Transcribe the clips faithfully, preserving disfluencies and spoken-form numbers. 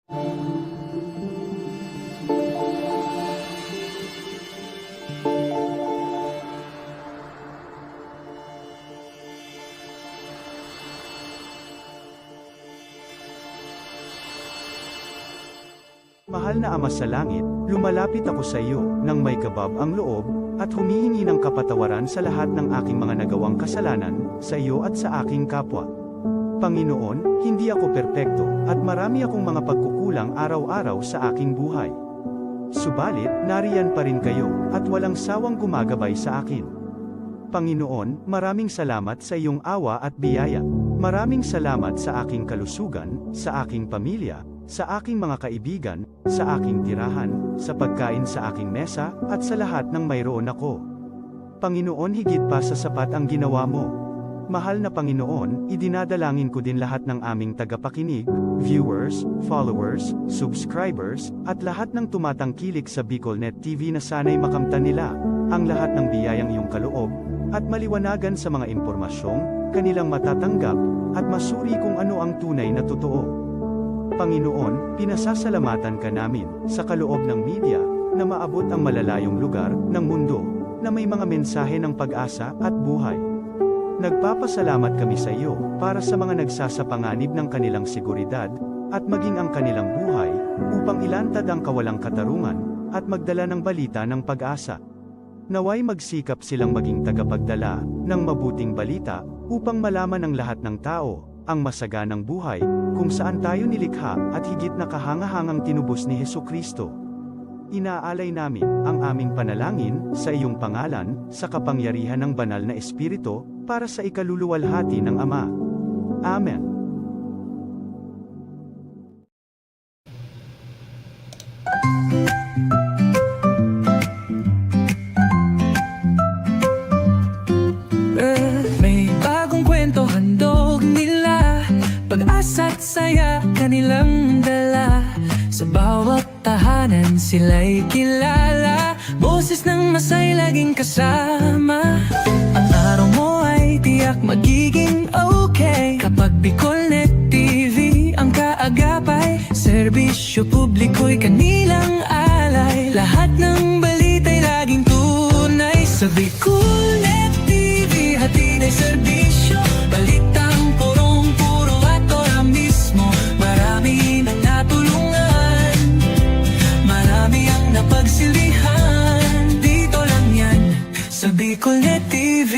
Mahal na Ama sa Langit, lumalapit ako sa iyo nang may kabab ang loob, at humihingi ng kapatawaran sa lahat ng aking mga nagawang kasalanan, sa iyo at sa aking kapwa. Panginoon, hindi ako perpekto, at marami akong mga pagkukulang araw-araw sa aking buhay. Subalit, nariyan pa rin kayo, at walang sawang gumagabay sa akin. Panginoon, maraming salamat sa iyong awa at biyaya. Maraming salamat sa aking kalusugan, sa aking pamilya, sa aking mga kaibigan, sa aking tirahan, sa pagkain sa aking mesa, at sa lahat ng mayroon ako. Panginoon, higit pa sa sapat ang ginawa mo. Mahal na Panginoon, idinadalangin ko din lahat ng aming tagapakinig, viewers, followers, subscribers, at lahat ng tumatangkilik sa BicolNet T V na sana'y makamtan nila ang lahat ng biyayang iyong kaloob at maliwanagan sa mga impormasyong kanilang matatanggap at masuri kung ano ang tunay na totoo. Panginoon, pinasasalamatan ka namin sa kaloob ng media na maabot ang malalayong lugar ng mundo na may mga mensahe ng pag-asa at buhay. Nagpapasalamat kami sa iyo para sa mga nagsasapanganib ng kanilang seguridad at maging ang kanilang buhay upang ilantad ang kawalang katarungan at magdala ng balita ng pag-asa. Naway magsikap silang maging tagapagdala ng mabuting balita upang malaman ng lahat ng tao ang masaganang buhay kung saan tayo nilikha at higit na kahangahangang tinubos ni Jesu-Cristo. Inaalay namin ang aming panalangin sa iyong pangalan, sa kapangyarihan ng Banal na Espiritu, para sa ikaluluwalhati ng Ama. Amen. May bagong kwento handog nila, pag-asa't saya kanilang dala. Sa bawat tahanan sila'y kilala, boses ng masay laging kasama. Ang araw mo ay tiyak magiging okay kapag BicolNet T V ang kaagapay. Serbisyo publiko'y kanilang alay, lahat ng balita'y laging tunay. Sa BicolNet T V, hatid ay serbisyo, balitang purong-puro at ora mismo. Marami nang natulungan, marami ang napagsilbihan. Dito lang yan, sa BicolNet T V.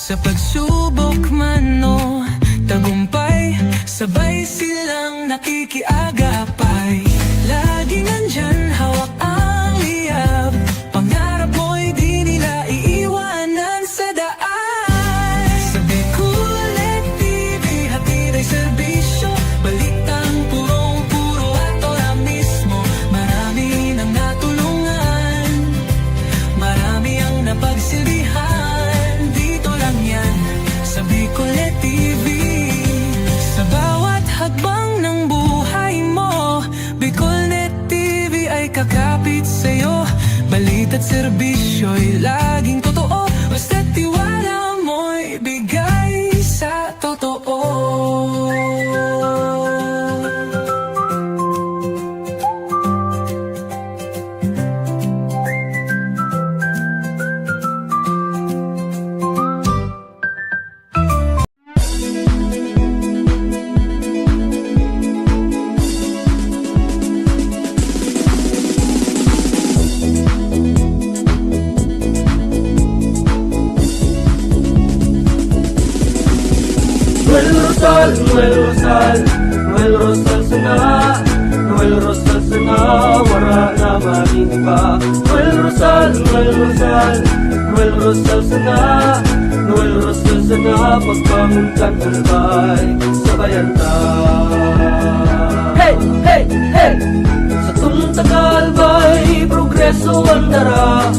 Sa pagsubok man o tagumpay, sabay silang nakikiagapay. Lagi nandyan, hawak ang liyab, pangarap mo'y di nila iiwanan sa daan. Sa BicolNet T V, hatid ay serbisyo, balitang purong-puro at ora mismo. Marami nang natulungan, marami ang napagsilbihan. Dito lang yan, sa BicolNet T V. Sa bawat hakbang ng buhay mo, BicolNet T V ay kakapit sa'yo. Balita't serbisyo'y laging totoo, basta't tiwala mo'y bigay sa totoo. Noel Rosal, Noel Rosal, Noel Rosal sana, Noel Rosal sana, wara na magin iba. Noel Rosal, Noel Rosal, Noel Rosal sana, Noel Rosal sana, pagbangon kan Albay, sabayan ta. Hey! Hey! Hey! Satong taga Albay, progreso ang dara.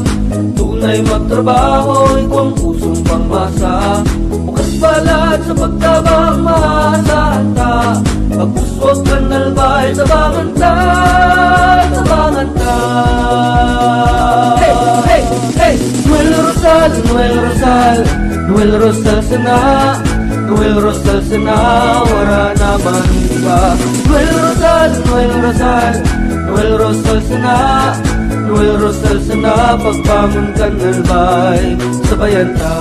Tunay magtrabaho, igwang pusong pangmasa. Bukas balat sa pagtabang, maasahan ta. Pagpuswag kan Albay, tabangan ta, tabangan ta. Hey! Hey! Hey! Noel Rosal, Noel Rosal. Noel Rosal sana, Noel Rosal sana, wala naman iba. Noel Rosal, Noel Rosal, Noel Rosal sana, Noel Rosal sana, pagbangon kan Albay, sabayan ta.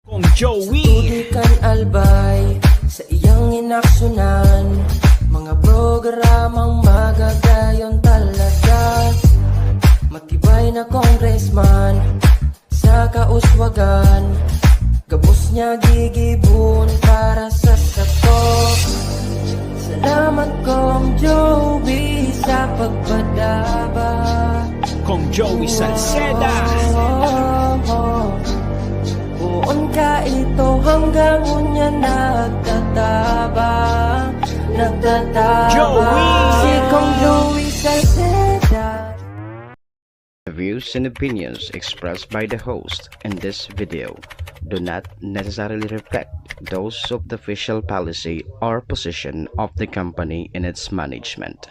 Kong Joey. Tutukan Albay sa iyang inaksyonan, mga programang magagayon talaga. Matibay na congressman sa kauswagan, gabos niya gigibon para sa sato. Salamat, Kong Joey, sa pagpadaba. Kong Joey Salceda. Oh, oh, oh. Poon ka ito hanggang unya nagtatabang, nagtatabang. Joey. Si Kong Joey Salceda. The views and opinions expressed by the host in this video do not necessarily reflect those of the official policy or position of the company and its management.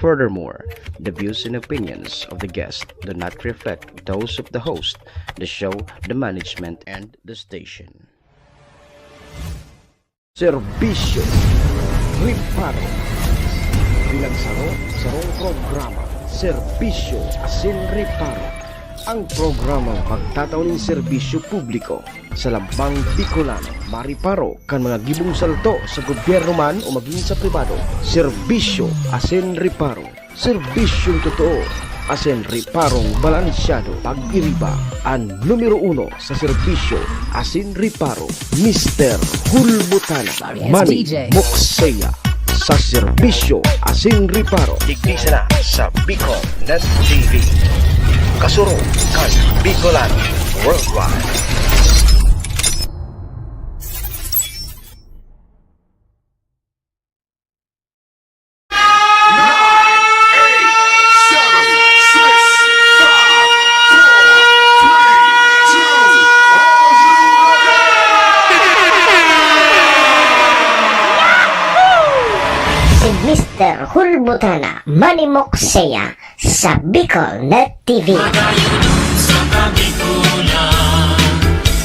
Furthermore, the views and opinions of the guest do not reflect those of the host, the show, the management, and the station. Serbisyo Reparo. Bilang saro, sarong programa, Serbisyo asin Reparo. Ang programang magtatao nin serbisyo publiko sa lambang Bicolano, mareparo kan mga gibong salto sa gobyerno man o magin sa pribado. Serbisyo asin Reparo. Serbisyong totoo asin reparong balansyado. Pag-iriba an numero uno sa serbisyo asin reparo, Mister Hulbutana, Sorry, it's Manny D J. Moksea, sa serbisyo asin reparo. Digdi sana sa Bicol Net T V. Kasurog kan Bicolano Worldwide. Nine, eight, seven, six, five, four, three, two, all you ready? Si Mister Hulbutana, Manny Moksea, sa Bicol Net T V. Madayo dun sa Kabikulan,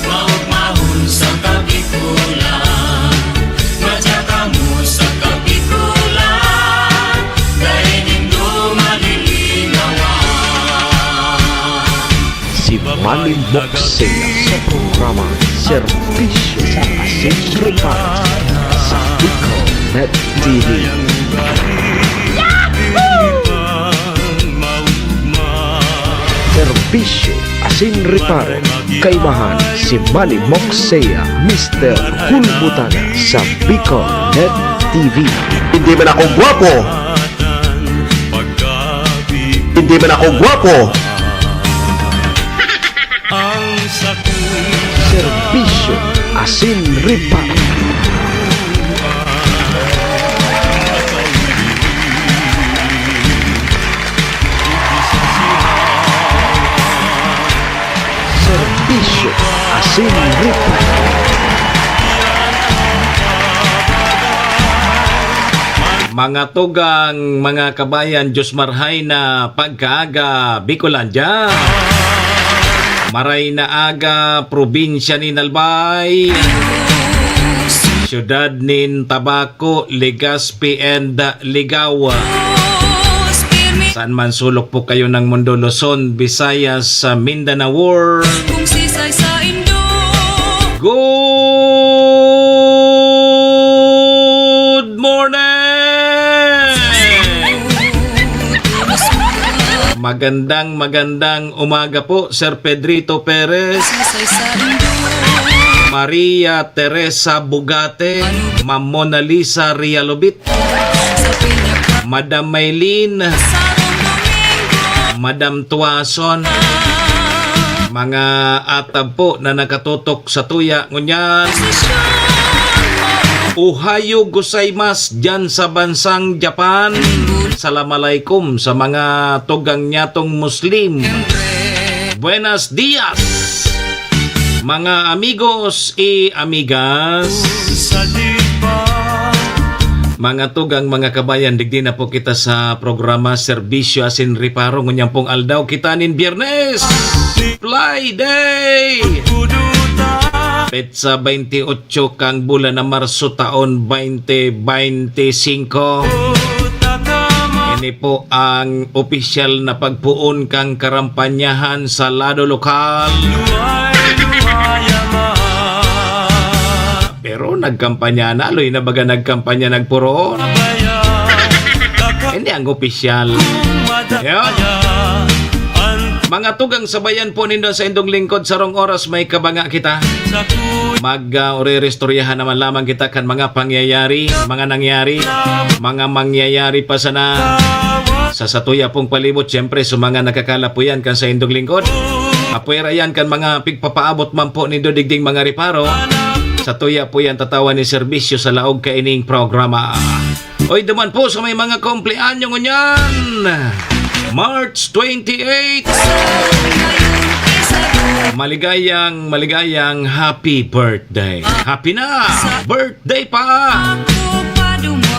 maugmahon sa Kabikulan, madya kamo sa Kabikulan, dai nindo malilinawan. Si Manny Moksea sa programa Serbisyo asin Reparo sa Bicol Net T V. Serbisyo asin reparo, kaimahan si Manny Moksea, Mister Hulbutana sa Bicol Net T V. Hindi man ako gwapo. Hindi man ako gwapo. Serbisyo asin reparo. Serbisyo asin reparo. Mga tugang, mga kabayan, Diyos marhay na pagkaaga, Bicolandia. Maray na aga, probinsya nin Albay, siyudad nin Tabaco, Legazpi, and Ligao. Saan man sulok po kayo ng mundo, Luzon, Visayas, sa Mindanao World. Kung sisay sa indo. Good morning! Magandang, magandang umaga po, Sir Pedrito Perez, Sisay sa indo. Maria Teresa Bugate, Ma'am Mona Lisa Realobit, Madam Maylin, Madam Tuason, mga atab po na nakatutok sa tuya ngunyan. Ohayo gozaimasu dyan sa bansang Japan. Salam alaikum sa mga tugang nyatong Muslim. Buenos dias! Mga amigos y amigas, mga tugang, mga kabayan, digdi na po kita sa programa Serbisyo asin Reparo. Ngunyan pong aldaw kita nin Biyernes, Fly Day. petsa baynte otso kang bulan na Marso taon baynte baynte singko. Ini po ang opisyal na pagpoon kang karampanyahan sa lado lokal. Pero nagkampanya na, aloy na baga nagkampanya, nagpuroon. Hindi ang opisyal. Yun. Mga tugang, sabayan po nindo sa indong lingkod, sarong oras may kabanga kita. Mag, ah, uriristoryahan naman lamang kita kan mga pangyayari, mga nangyari, mga mangyayari pa sana sa satuya pong palibot. Siyempre, sa mga nakakalapo yan kan sa indong lingkod. Apwera yan kan mga pigpapaabot man po nindo digding mga reparo. Satuya po yan tatawan ni serbisyo sa laog kaining programa. Oy, duman po sa may mga kumpleanyo ngunyan. March twenty-eight. Maligayang, maligayang happy birthday. Happy na! Birthday pa!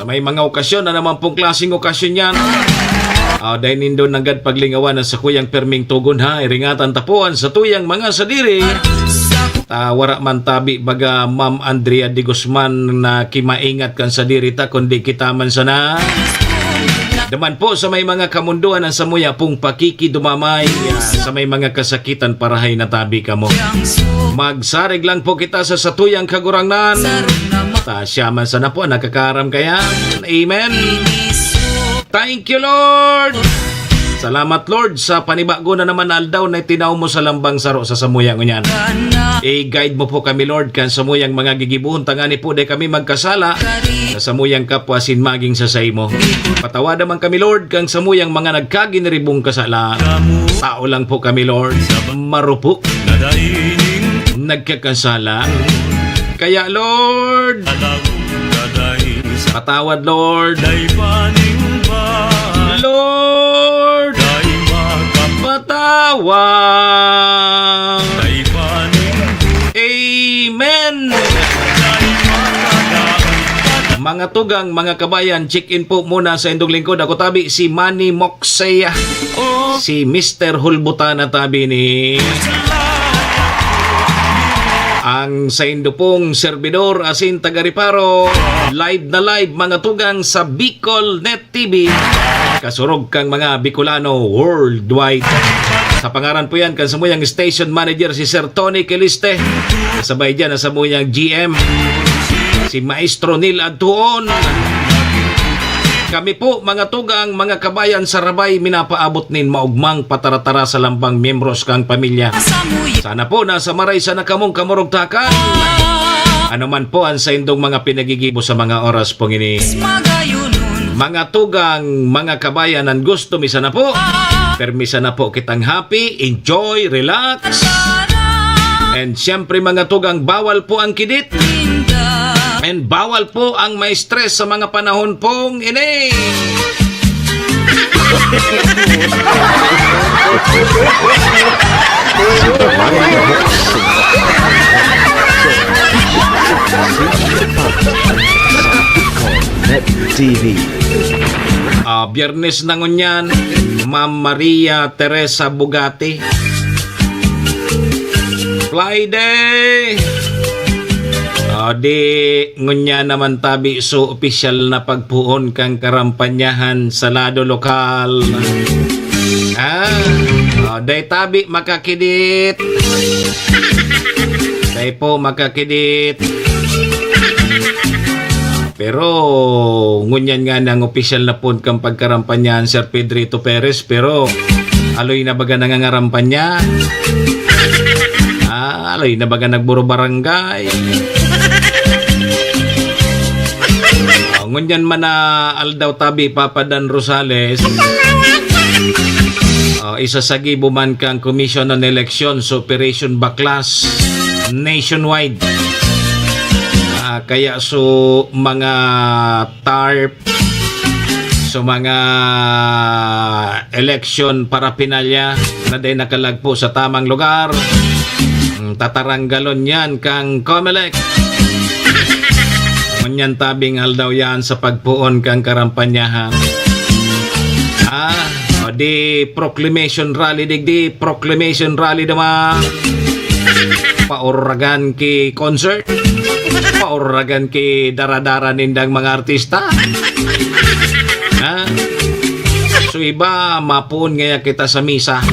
Sa may mga okasyon, na naman pong klaseng okasyon yan. Ah, dahil nindo nanggad paglingawan ang sakuyang perming tugon, ha. Iringatan ta po an satuyang mga sadiri. Ta wara man tabi baga Ma'am Andrea de Guzman na kimaingat kan sadiri ta, kundi kita man sana. Duman po sa may mga kamundoan ang samuya pong pakikidumamay, ah, sa may mga kasakitan, parahay na tabi kamo. Magsarig lang po kita sa satuyang Kagurangnan. Ta siya man sana po ang nakakaaram kaya. Amen. Thank you, Lord. Salamat, Lord, sa panibago na naman na aldaw na itinaw mo sa lambang saro sa samuya ngunyan. I-guide mo po kami, Lord, kan samuyang mga gigibohon, tangani po dai kami magkasala sa samuyang kapwa asin magin sa saimo. Patawada man kami, Lord, kan samuyang mga nagkaginiribong kasala. Tao lang po kami, Lord. Marupok. Nagkakasala. Kaya, Lord, patawad, Lord. Lord, patawad. Amen. Mga tugang, mga kabayan, check-in po muna sa indong lingkod. Ako tabi, si Manny Moxeya. Si Mister Hulbutana tabi ni ang saindo pong serbidor asin taga-reparo. Live na live, mga tugang, sa Bicol Net T V. Kasurog kang mga Bicolano worldwide. Sa pangaran po yan, kan samuyang station manager, si Sir Tony Quiliste. Sabay dyan ang samuyang G M, si Maestro Neil Adtuon. Kami po, mga tugang, mga kabayan sa Rabay, minapaabot nin maugmang pataratara sa lambang miyembros kang pamilya. Sana po nasa maray sana kamong kamurugtakan. Ano man po ang saindong mga pinagigibo sa mga oras pong ini. Mga tugang, mga kabayan, ang gusto mi sana po. Permi sana po kitang happy, enjoy, relax. And siyempre, mga tugang, bawal po ang kidit. And bawal po ang ma-stress sa mga panahon pong ini. Net T V. Ah, Biyernes na ngunyan, Ma'am Maria Teresa Bugatti. Friday! Ah, di, ngunyan naman tabi so opisyal na pagpoon kan karampanyahan sa lado lokal. Ah, ah, dai tabi makakidit. Dai po makakidit. Pero ngunyan nga nang opisyal na pon kan pagkarampanyahan, Sir Pedrito Perez, pero aloy na baga nangangarampanya. Ah, aloy na baga nagburo barangay. Oh, ngunyan man na aldaw tabi, Papa Dan Rosales. Oh, isasagibo man kang Commission on Elections, Operation Baklas nationwide. Ah, kaya so mga tarp, so mga election paraphernalia na dai nakalagpo sa tamang lugar, mm, tataranggalon yan kang Comelec. Ngunyan tabing aldaw yan sa pagpoon kang karampanyahan. Ah, o di proclamation rally digdi, proclamation rally naman. Pauragan ki concert. Pauragan ki dara-dara nindang mga artista. Ha? So iba, mapoon ngaya kita sa misa.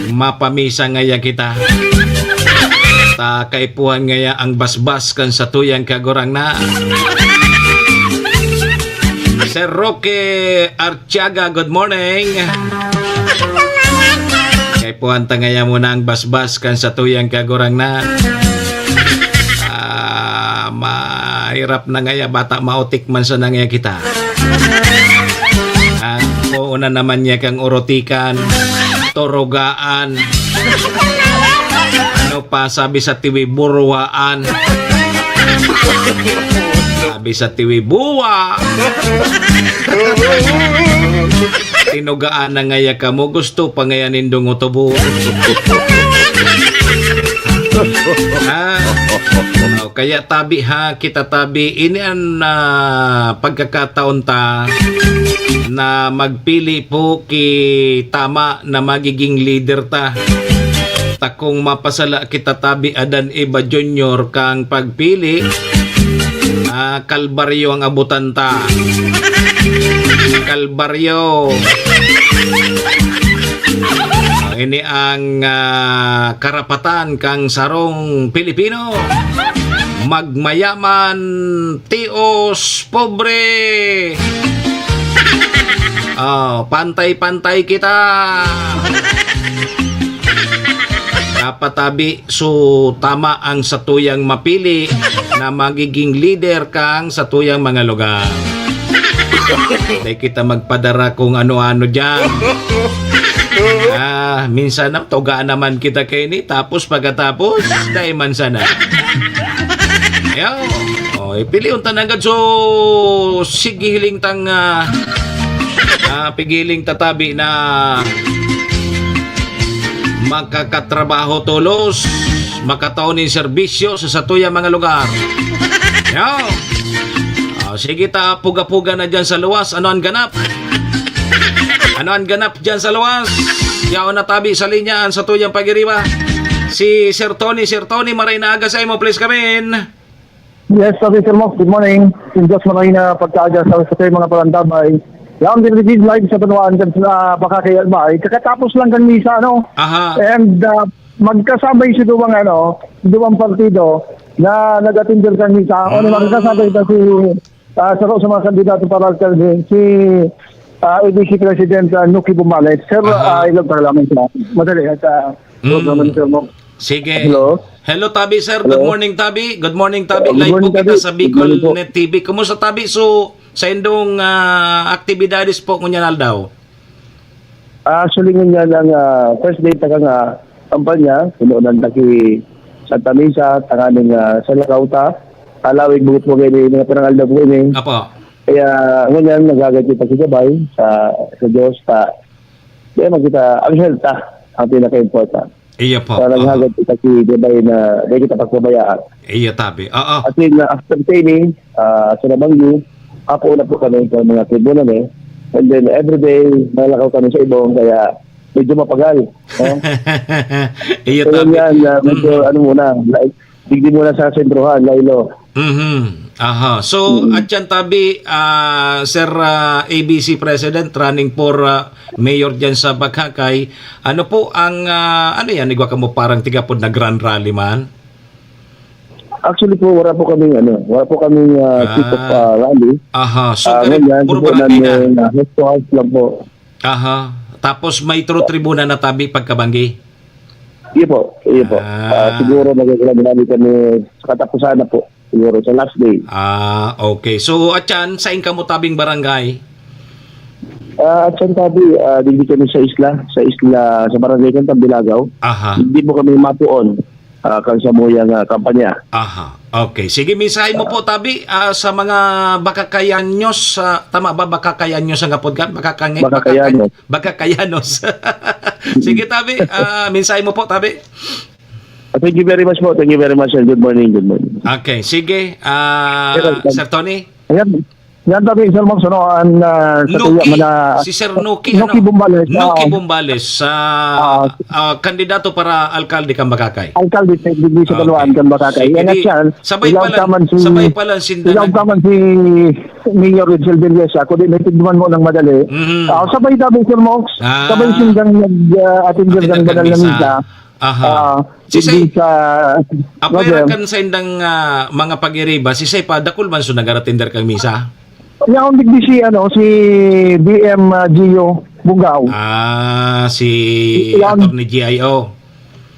Mapamisa ngaya kita. Ta kaipuhan ngaya ang basbas kan satuyang Kagurangnan. Sir Roque Artiaga, good morning. Kaipuhan ta ngaya muna ang basbas kan satuyang Kagurangnan. Ah, mahirap na ngaya, bata maotik man sana ngaya kita. Ah, oo na naman niya kang urotikan, turugaan. Ano pa, sabi sa tiwi, buruwaan. Sabi sa tiwi, buwa. Tinugaan na ngaya kamo, gusto pa ngaya nindong utubo. Ah, oh, kaya tabi ha, kita tabi, ini an, ah, pagkakataon ta na magpili po ki tama na magiging leader ta. Ta kung mapasala kita tabi, Adan Eva Junior kang pagpili, ah, kalbaryo ang abutan ta. Kalbaryo. Ini ang, ah, karapatan kang sarong Pilipino. Magmayaman, tios, pobre. Oh, pantay-pantay kita. Dapat tabi, so tama ang satuyang mapili na magiging leader kang satuyang mga lugar. Dai kita magpadara kung ano-ano diyan. Ah, minsan na, tuga naman kita kaini, tapos pagkatapos, dai man sana. Ayaw. Oh, ipilion ta nanggad. So, sige, hiling tang, ah, ah, pigiling tatabi na makakatrabaho tolos, makatao nin serbisyo sa satuya mga lugar. Yo! Ah, sige ta, puga-puga na dyan sa luwas. Ano ang ganap? Ano ang ganap dyan sa luwas? Yaon na tabi sa linya ang satuyang pagiriba. Si Sir Tony. Sir Tony, maray na aga sa imo. Please come in. Yes, sabi Sir Mok, good morning. Sindos mo na pagkaaga sa, sa mga palandabay. Yan, din din live sa Banwaan, kan sa Bakakay Albay. Kakatapos lang kan misa, ano? Aha. And, ah, magkasabay si duwang, ano, duwang partido na nag-attender kan misa. O, Mm. Magkasabay ito si, ah, sa, sa mga kandidato para alkalde, si, ah, A B C President, ah, Nuki Bumales. Sir, Aha. ah, ilang pa lamang siya. Madali, at, ah, Mm. program ni Sir Mok. Sige. Hello? Hello, Tabi, sir. Good Hello? morning, Tabi. Good morning, Tabi. Uh, good Live morning, po kita Tabi. sa Good morning Bicol po. Net T V. Kumusta, Tabi? So, sa indong, ah, aktibidades po ngunyan aldaw? Ah, actually, ngunyan ang, ah, first day ta kan, ah, kampanya, tinuunan ta ki Santa Misa, tanganing, ah, sa Lakaw ta, alawig bugot mo kayo mga pinangaldaw po ini. Apo. Kaya, ngunyan, nagagad kita sa gabay sa, sa Diyos, ta, kaya magkita, ang health ta, ang pinaka-important. Iyo po. Para Aha. hagad kita ki gabay na di kita pagpabayaan. Iyo, tabi. Oo. As in, uh, after training, ah, sa Nabangyo, apo na po kami sa mga tribuna ni. And then every day, malakaw kami sa ibong, kaya medyo mapagal. No? Iyo, Pero tabi. yan, ah, medyo Mm. ano muna, like, digdi muna sa sentrohan, Lailo. Mhm. Aha. So, Mm. at yan, tabi, ah, Sir, ah, A B C President, running for, ah, mayor dyan sa Bagakay. Ano po ang, ah, ano yan? Igwa ka mo parang tigapod na grand rally man? Actually po, wala po kaming, ano, wala po kaming, ah, Ah. kick-off, ah, rally. Aha. So, Ah, ganun, ngayon, puro po barangay na. namin, ah, house to house lang po. Aha. Tapos may true tribuna na tabi pagkabanggi? Iyo po, iyo po. Ah. Ah, siguro magkakaroon namin kami sa katapusan na po. Siguro sa last day. Ah, okay. So, at yan, sain ka mo tabing barangay? Ah, at yan tabi, ah, digdi kami sa isla, sa isla, sa barangay kan Tambilagaw. Aha. Hindi po kami mapuon, ah, kan samuyang, ah, kampanya. Aha. Okay. Sige, mensahe mo Ah. po, tabi, ah, sa mga Bakakayanyos, ah, tama ba? Bakakayanyos ang apod kan? Bakakang-, Bakakayano. Bakakang-, Bakakayanos. Sige, tabi, ah, mensahe mo po, tabi. Ah, thank you very much po. Thank you very much and good morning, good morning. Okay, sige. Ah, Sir, Sir Tony? ayan. Yan tabi, Sir Max, ano, ang, ah, sa Nuki, tuya man na si Sir Nuki, Nuki ano? Bumbales, Nuki ah. Bumbales, ah, Ah. ah, kandidato para alkalde kan Bacacay. Alkalde sa, digdi sa Okay. Banwaan kan Bacacay. Sige, Yan na di, siya. sabay Ilaw pala, ka man si, sabay pala sinda ilaw nag- ka man si Mayor Rachel Villesa, kundi may tigman mo ng madali. Mhm. Ah, sabay tabi, Sir Max. Ah. Sabay sindang nag, ah, attend Attend kan ng banal na misa. misa. Aha. Ah, Sisay, hindi sa apwera Roger. kan saindang, ah, mga pag-iriba, sisay pa, dakul man so nag-aratinder kan misa? Yaon digdi si, ano, si B M, ah, Gio Bugao. Ah, si Yan. Attorney G I O.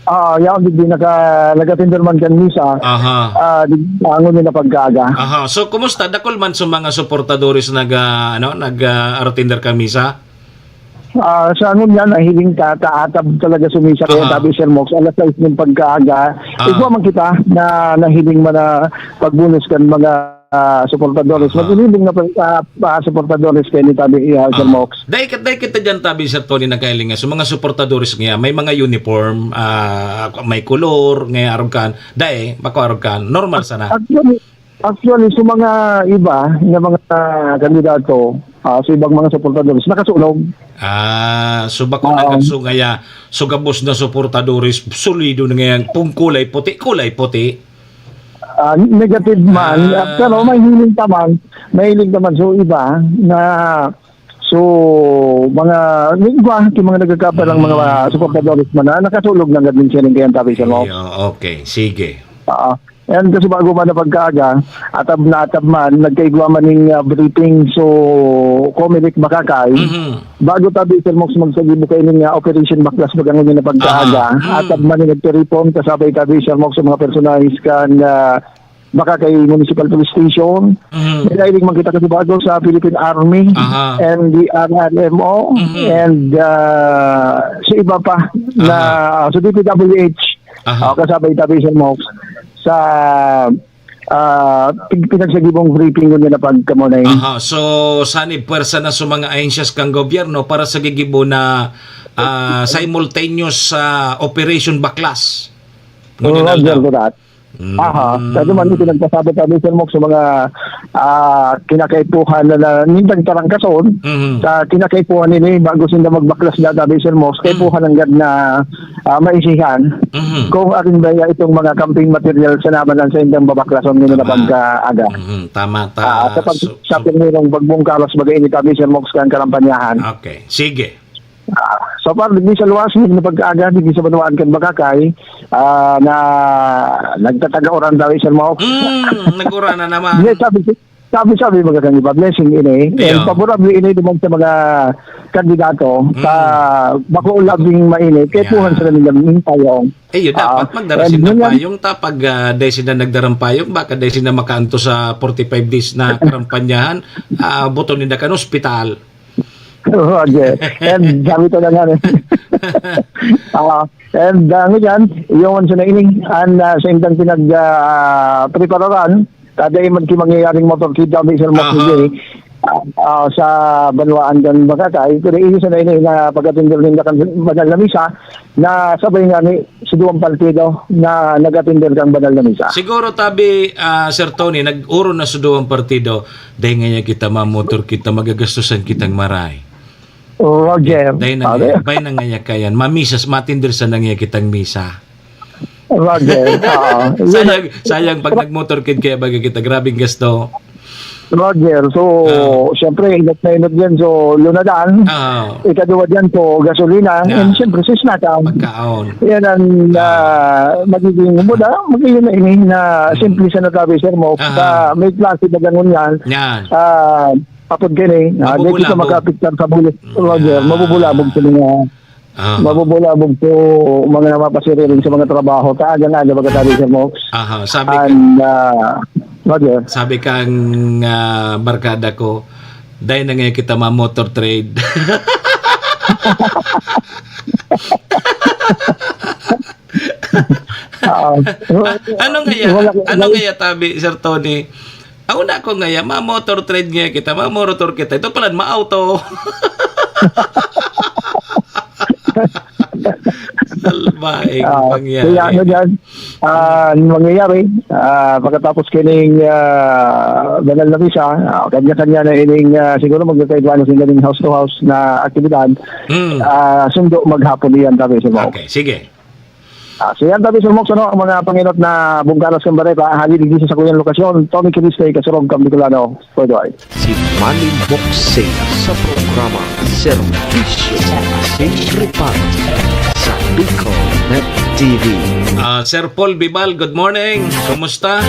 Ah, yaon digdi naka-, nag-attender man kan misa. Aha. Ah, di, angon na pag-aaga. Aha. So, kumusta? Dakul man sa mga suportadores nag, ah, ano, nag, ah, aratinder kan misa? Ah, sa angon yan, nahiling ta, ta, atab talaga sa misa. Kaya Aha. tabi, Sir Mox, alas sais ng pagkaaga, Ah. igwa man kita na nahiling man na pagbulos kan mga, ah, suportadores. Aha. Mag-inibong na pa, ah, ah, suportadores kayo ni tabi, ah, Sir Aha. Mox. Dai ka, dai kita dyan, tabi, Sir Tony, nagkahiling nga. So, mga suportadores nga, may mga uniform, ah, may kolor, nga arog kan. Dai, bako arog kan. Normal sana. Actually, actually, sa mga iba, nga mga kandidato, ah, sa ibang mga suportadores, nakasulog. Ah, so bako Oo. na kan so ngaya, so gabos na suportadores, solido na ngayan, pung kulay puti, kulay puti. Ah, negative man. Ah. At, pero may hiling pa man, may hiling pa man. So, iba na, so, mga, yung iba, yung mga nagkakapalang mga Mm. suportadores man na, nakasulog na gabing siya rin kaya ang tabi sa mo. Iyo, okay. Sige. Oo. And kasi bago man na pagkaaga, atab na atab man, nagkaigwa man ning, ah, briefing, so, Comelec Bacacay. Mhm. Bago tabi, Sir Mox, magsagibo kayo ning, ah, Operation Baklas, bagangon yun na pagkaaga. Aha. Mm. Atab man yung nagtiripon, kasabay tabi, Sir Mox, sa mga personalis kan, ah, Bacacay Municipal Police Station. Mhm. May nailing man kita kasi bago sa Philippine Army Aha. and the R R M O Mhm. and, ah, sa iba pa na, Aha. sa D P W H. Aha. Ah, kasabay tabi, Sir Mox, sa, ah, pig-, pinagsagibong briefing ngunyan na pagkamunay. Aha. So, sanib pwersa na sa mga ahensyas kang gobyerno para sa gigibo na, ah, simultaneous, ah, Operation Baklas. Ngunyan na Roger, daw. Kurat. Mm. Aha. Kaya man, ito nagpasabot tabi, Sir Mox, sa mga, ah, kinakaipuhan na, na nindang tarangkason, Mhm. sa kinakaipuhan nini, bago sinda magbaklas na tabi, Sir Mox, Mm. kaipuhan nanggad na, ah, maisihan. Mhm. Kung arin ba ya itong mga camping material sa naman ang sa indang babaklason nila na Tama. pagkaaga. Mhm. Tama, ta-, Ah, sa pag-, so, sa so, pagmirong pagbungkalos, bagay ini tabi, Sir Mox, kan karampanyahan. Okay. Sige. Ah, so far, digdi sa luwas, digdi sa pagkaaga, digdi sa banwaan kan Bacacay, ah, na nagtataga-uran daw, Sir Mox. Mm, nag-uran na naman. Hindi, sabi, sabi, sabi, mga kang iba, blessing ini. Iyo. And favorable ini naman sa mga kandidato, Mm. sa bako labing mainit, kaya Yeah. puhan sila nila ng payong. Eh, yun, Ah, dapat magdara and sinda yun yan. payong, ta pag, ah, dahil sila nagdarang payong, baka dahil sila makaanto sa forty-five days na karampanyahan, ah, buto nila kan ospital. Roger. And sabi ko na nga, eh. Ah, and, ah, ngunyan, yung sa naining, ang, ah, sa indang pinag, ah, prepararan, kada iman ki mangyayaring motorcade daw, Mister Aha. Motorcade, ah, ah, sa banwaan kan Bacacay, pero iyo sa naining na pag-atender ninda kan banal na misa, na sabay nga ni sa duwang partido na nag-atender kan banal na misa. Siguro, tabi, ah, Sir Tony, nag-oro na sa duwang partido, dahil ngaya kita mamotor kita, magagastusan kitang maray. Roger. Dahil na Sabi? ngaya, bay na ngaya kayan, mamisas, matinder sa na ngaya kitang misa. Roger, oo. Yun. Sayang, sayang pag nagmotor kid kaya baga kita, grabing gasto. Roger, so, Ah. siyempre, inot na inot yan, so, lunadan. Ah. Ikaduwa dyan, so, gasolina. Yeah. And siyempre, sa snack, ah. Pagkaon. Yan ang, Ah. ah, magiging, muna, magiging na ini na Hmm. simple sa natabi, Sir Mo. Aha. Ah, may klase na ganun yan. Yan. Ah, apod kayo eh. Ah, Mabubulabog. di kita makapigtan sa bulit, Roger. Yeah. Mabubulabog sa mga Aha. Mabubulabog po mga mapasiriling sa mga trabaho. Taagang aga, baga tabi, Sir Mox. Aha, sabi ka And, ah, Roger. sabi kang, ah, barkada ko, "Dai na ngayon kita ma-motor trade." Oo. A-, ano ngaya? Wala, Ano wala. ngaya, tabi, Sir Tony? Ako na ako ngaya, ma-motor trade ngaya kita, ma-motor kita. Ito pala, ma-auto. Salbahing Ah, pangyayari. Kaya ano dyan, ah, mangyayari, ah, pagkatapos kining, ah, banal na misa, ah, kanya-kanya na ining, ah, siguro magkakaigwa na sila ning house to house na aktibidad. Hmm. Ah, sundo maghapon iyan, Tabi Sumok. Okay, sige. Ah, so yan, Tabi Sumok, ano, ang mga panginot na bungkalas kan bareta, hali digdi sa sakuyang lokasyon, Tommy Kiriste, Kasurog, Kambikulano, Todoy. Si Manny Moxea sa programa Serbisyo Asin Reparo sa Bicol Net T V. Ah, Sir Paul Bibal, good morning. Kumusta?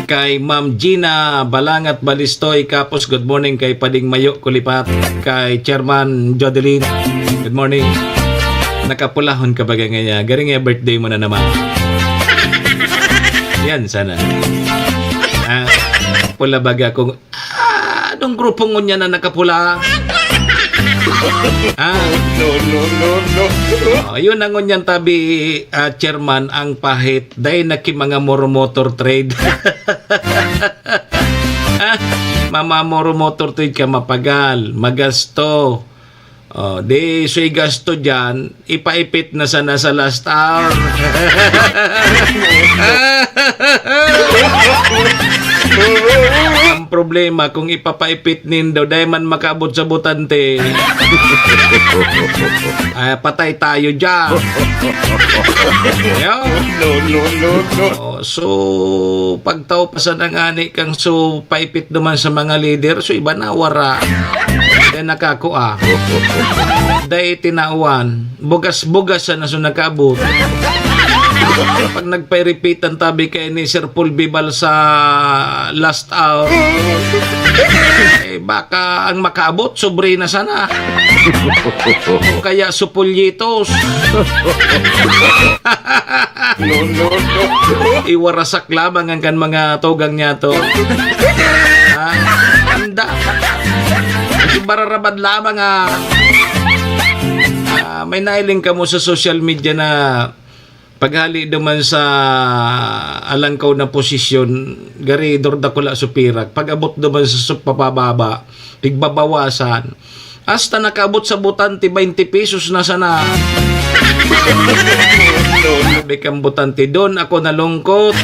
Kay Ma'am Gina Balangat Balistoy Kapos, good morning. Kay Pading Mayo Kulipat, kay Chairman Jodeline, good morning. Nakapulahon ka ba ngaya? Garing nga birthday mo na naman. Yan sana. Ah, pula baga kung Ah, anong grupo ngunyan na nakapula? Ah. No, no, no, no. Oh, yun ang ngunyan, Tabi, ah, chairman, ang pahit. Dahil naki mga moromotor trade. Ah, mama moromotor trade ka, mapagal, magasto. Oh, di soy gasto diyan, ipaipit na sana sa last hour. Ang problema, kung ipapaipit nindo, dai man makaabot sa botante. Ah, patay tayo diyan. Ayun. No, no, no, no. Oh, so, pagtao pa sana ngani kang so, paipit duman sa mga leader, so iba na, wara. Dai nakakua. Dai tinawan. Bugas-bugas sana so nakaabot. Pag nagpairipitan tabi kay ni Sir Paul Bibal sa last hour, eh, baka ang makaabot, sobre na sana. O kaya supulyitos. No, no, no. Iwarasak lamang ang kan mga tugang niya to. Ah, anda. Ibararabad lamang, ah. Ah, may nailing kamo sa social media na paghali duman sa alangkaw na posisyon, gari dordakula supirak. Pag-abot duman sa sup-, pabababa, pigbabawasan. Hasta nakaabot sa botante, twenty pesos na sana. Sabi kang botante, "Doon ako nalungkot."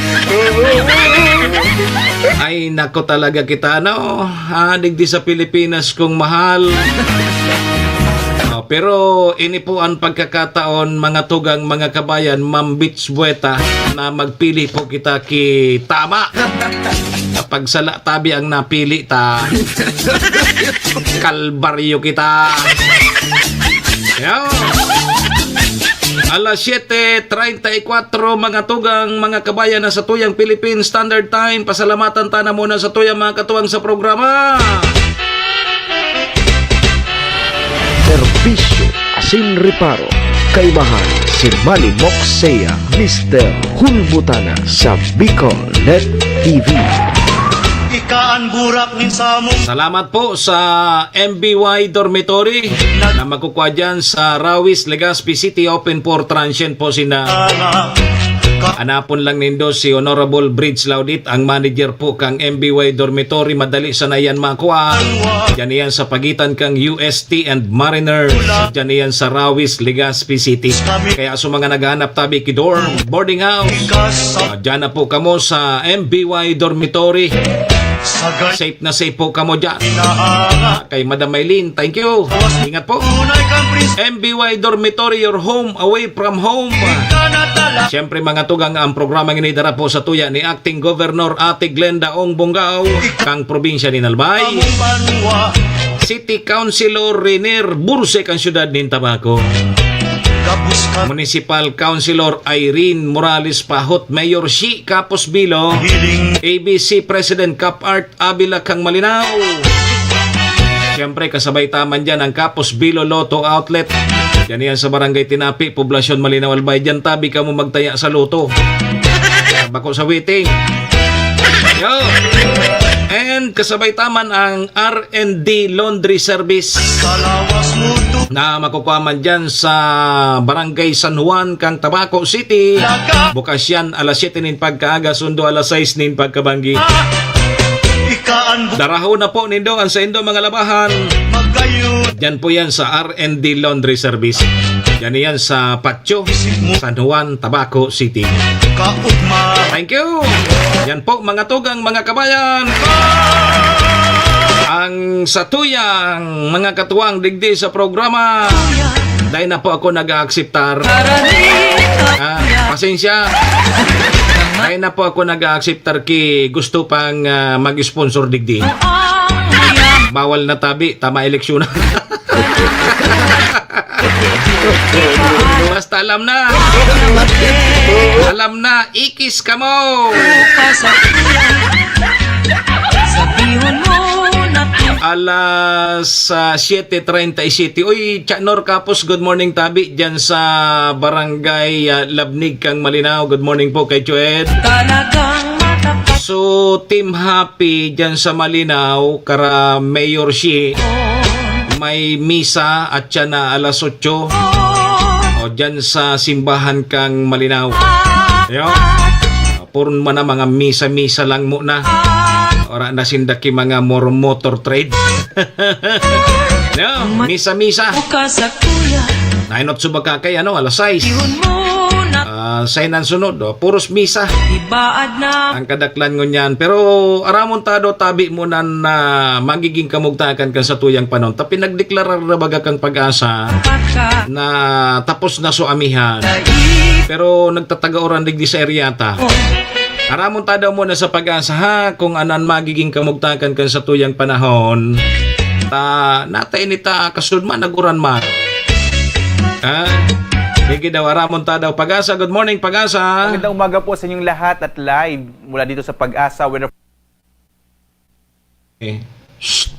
Ay, nako talaga kita, no? Ah, digdi sa Pilipinas, kung mahal. Oh, pero ini po ang pagkakataon, mga tugang, mga kabayan, Ma'am Beach Bueta, na magpili po kita ki tama. Kapag sala tabi ang napili ta, kalbaryo kita. Yo. Alas siyete treinta y cuatro, mga tugang, mga kabayan na sa tuyang Philippine Standard Time. Pasalamatan ta na muna sa tuyang mga katuwang sa programa. Serbisyo asin reparo. Kaimahan si Manny Moxea, Mister Hulbutana sa Bicol Net T V. Ika an burak nin samong Salamat po sa M B Y Dormitory na makukuha dyan sa Rawis, Legazpi City, open for transient po sina. Hanapon lang nindo si Honorable Bridge Laudit, ang manager po kang M B Y Dormitory. Madali sana yan makuha. Diyan yan sa pagitan kang U S T and Mariners. Diyan yan sa Rawis, Legazpi City. Kaya sa mga naghahanap tabi ki dorm, boarding house, ah, diyan na po kamo sa M B Y Dormitory. Safe na safe po kamo dyan. Ah, kay Madam Maylin, thank you. Ingat po. M B Y Dormitory, your home away from home. Siyempre, mga tugang, ang programa ini dara po sa tuya ni Acting Governor Ate Glenda Ong Bongao, kang probinsya ni Albay. City Councilor Renier Burse, kang siyudad nin Tabaco. Municipal Councilor Irene Morales Pahot, Mayor Shi Kapos Bilo, A B C President Cap Art Avila kang Malinao. Siyempre, kasabay ta man dyan ang Kapos Bilo Lotto Outlet. Diyan yan sa Barangay Tinapi, Poblacion, Malinao, Albay. Diyan tabi kamo magtaya sa lotto. Bako sa waiting. Yo! And kasabay ta man ang R and D Laundry Service na makukuha man dyan sa Barangay San Juan kang Tabaco City. Bukas yan alas siyete nin pagkaaga, sundo alas sais nin pagkabanggi. Darahon na po nindo ang saindo mga labahan. Diyan po yan sa R and D Laundry Service. Yan yan sa Patio, San Juan, Tabaco City. Kaugma. Thank you. Yan po, mga tugang, mga kabayan. Ang satuyang mga katuwang digdi sa programa. Dahil na po ako nag-aakseptar. Ah, pasensya. Dahil na po ako nag-aakseptar ki gusto pang ah, mag-sponsor digdi. Bawal na tabi, tama eleksyon. Basta alam na. Alam na, ikis kamo. Alas ah, siete treinta y siete. Uy, Chanor Kapos, good morning, tabi, dyan sa barangay ah, Labnig kang Malinao. Good morning po kay Chued. So, Team Happy dyan sa Malinao, kara Mayor Shi, may misa at siya na alas otso. O, dyan sa simbahan kang Malinao. Yo. Puro man na mga misa-misa lang muna. Ora na sinda ki mga mor-, motor trade. Yo, misa-misa. Nainot subaka kay ano, alas sais. Ah, say nan sunod, oh, puros misa. Ibaad na. Ang kadaklan ngunyan. Pero aramon ta do, tabi mo nan na magiging kamugtakan kan satuyang panahon. Ta pinagdeklarar na baga kang Pag-asa na tapos na so amihan. Pero nagtatagaoran digdi sa eryata. Aramon ta daw muna sa Pag-asa, ha, kung ano an magiging kamugtakan kan satuyang panahon. Ta, nata ini ta, kasunod man, naguran man. Ha? Sige daw, aramon ta daw. Pag-asa, good morning, Pag-asa. Magandang umaga po sa inyong lahat at live mula dito sa Pag-asa Weather. Eh. Shh.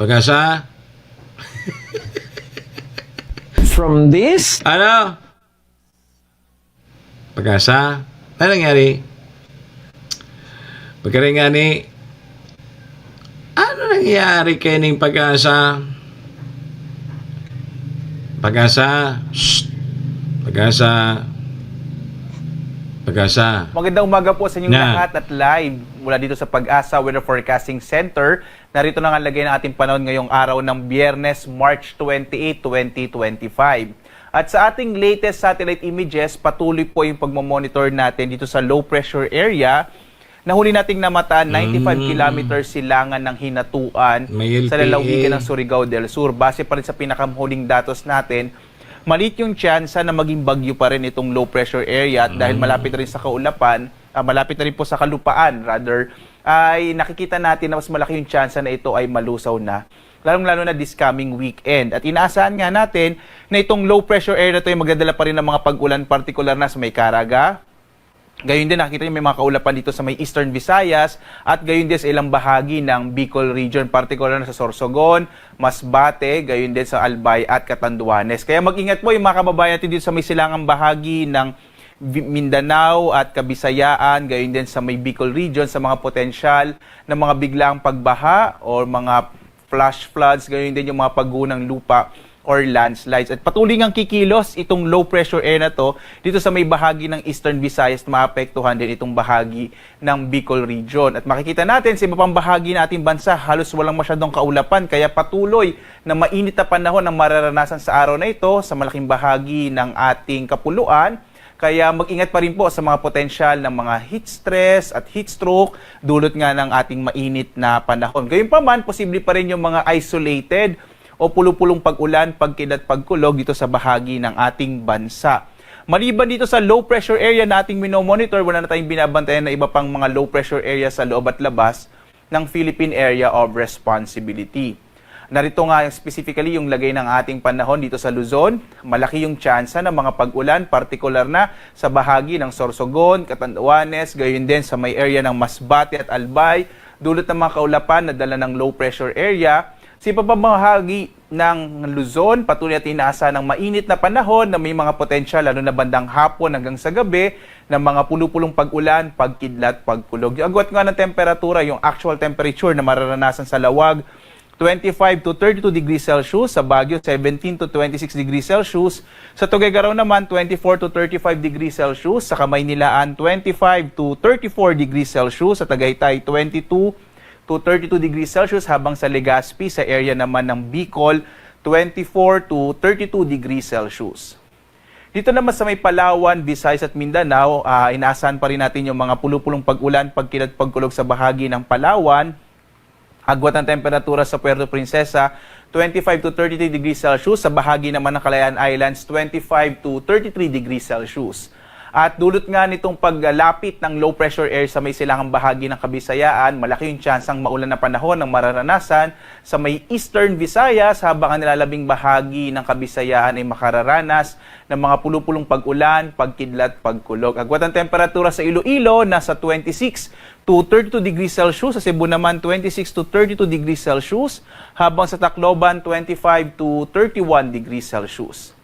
Pag-asa. From this? Ano? Pag-asa? Ano nangyari? Pagkari nga ni, ano nangyari kay ning Pag-asa? Pag-asa? Shh! Pag-asa? Pag-asa? Magandang umaga po sa inyong Na. lahat at live mula dito sa Pag-asa Weather Forecasting Center. Narito na nga lagay ng ating panahon ngayong araw ng Biyernes, March twenty-eight, twenty twenty-five. At sa ating latest satellite images, patuloy po yung pagmamonitor natin dito sa low pressure area na huli nating namataan, ninety-five Mm. kilometers silangan ng Hinatuan May sa L P A. lalawigan ng Surigao del Sur. Base pa rin sa pinakahuling datos natin, maliit yung tsansa na maging bagyo pa rin itong low pressure area at dahil Mm. malapit rin sa kaulapan, ah, malapit na rin po sa kalupaan, rather, ay nakikita natin na mas malaki yung tsansa na ito ay malusaw na, lalong-lalo na this coming weekend. At inaasahan nga natin na itong low pressure area na ito ay magdadala pa rin ng mga pag-ulan, partikular na sa may Caraga. Gayon din, nakikita niyo may mga kaulapan dito sa may Eastern Visayas at gayon din sa ilang bahagi ng Bicol Region, partikular na sa Sorsogon, Masbate, gayon din sa Albay at Catanduanes. Kaya mag-ingat po yung mga kababayan natin dito sa may silangang bahagi ng Vi-, Mindanao at Kabisayaan, gayon din sa may Bicol Region, sa mga potensyal na mga biglaang pagbaha o mga flash floods, gayon din yung mga pagguho ng lupa or landslides. At patuloy ngang kikilos itong low pressure area na to dito sa may bahagi ng Eastern Visayas na maapektuhan din itong bahagi ng Bicol Region. At makikita natin sa iba pang bahagi ng ating bansa, halos walang masyadong kaulapan, kaya patuloy na mainit na panahon ang mararanasan sa araw na ito sa malaking bahagi ng ating kapuluan. Kaya mag-ingat pa rin po sa mga potensyal ng mga heat stress at heat stroke, dulot nga ng ating mainit na panahon. Gayunpaman, posible pa rin yung mga isolated o pulupulong pag-ulan, pagkidlat, pagkulog dito sa bahagi ng ating bansa. Maliban dito sa low pressure area na ating minomonitor, wala na tayong binabantayan na iba pang mga low pressure area sa loob at labas ng Philippine Area of Responsibility. Narito nga specifically yung lagay ng ating panahon dito sa Luzon. Malaki yung tsansa ng mga pag-ulan, partikular na sa bahagi ng Sorsogon, Catanduanes, gayon din sa may area ng Masbate at Albay, dulot ng mga kaulapan na dala ng low pressure area. Sa iba pang bahagi ng Luzon, patuloy natin inaasahan ng mainit na panahon na may mga potensyal, lalo na bandang hapon hanggang sa gabi, ng mga pulupulong pag-ulan, pagkidlat, pagkulog. Yung agwat nga ng temperatura, yung actual temperature na mararanasan sa Lawag, twenty-five to thirty-two degrees Celsius, sa Baguio, seventeen to twenty-six degrees Celsius, sa Tuguegarao naman, twenty-four to thirty-five degrees Celsius, sa Kamaynilaan, twenty-five to thirty-four degrees Celsius, sa Tagaytay, twenty-two to thirty-two degrees Celsius, habang sa Legazpi, sa area naman ng Bicol, twenty-four to thirty-two degrees Celsius. Dito naman sa may Palawan, Visayas at Mindanao, ah, inaasahan pa rin natin yung mga pulupulong pag-ulan, pagkilat, pagkulog sa bahagi ng Palawan. Agwat ng temperatura sa Puerto Princesa, twenty-five to thirty-three degrees Celsius. Sa bahagi naman ng Kalayaan Islands, twenty-five to thirty-three degrees Celsius. At dulot nga nitong paglapit ng low pressure air sa may silangang bahagi ng Kabisayaan, malaki yung tsansang maulan na panahon ang mararanasan sa may Eastern Visayas, habang ang nilalabing bahagi ng Kabisayaan ay makararanas ng mga pulupulong pag-ulan, pagkidlat, pagkulog. Agwat ang temperatura sa Iloilo, nasa twenty-six to thirty-two degrees Celsius, sa Cebu naman twenty-six to thirty-two degrees Celsius, habang sa Tacloban twenty-five to thirty-one degrees Celsius.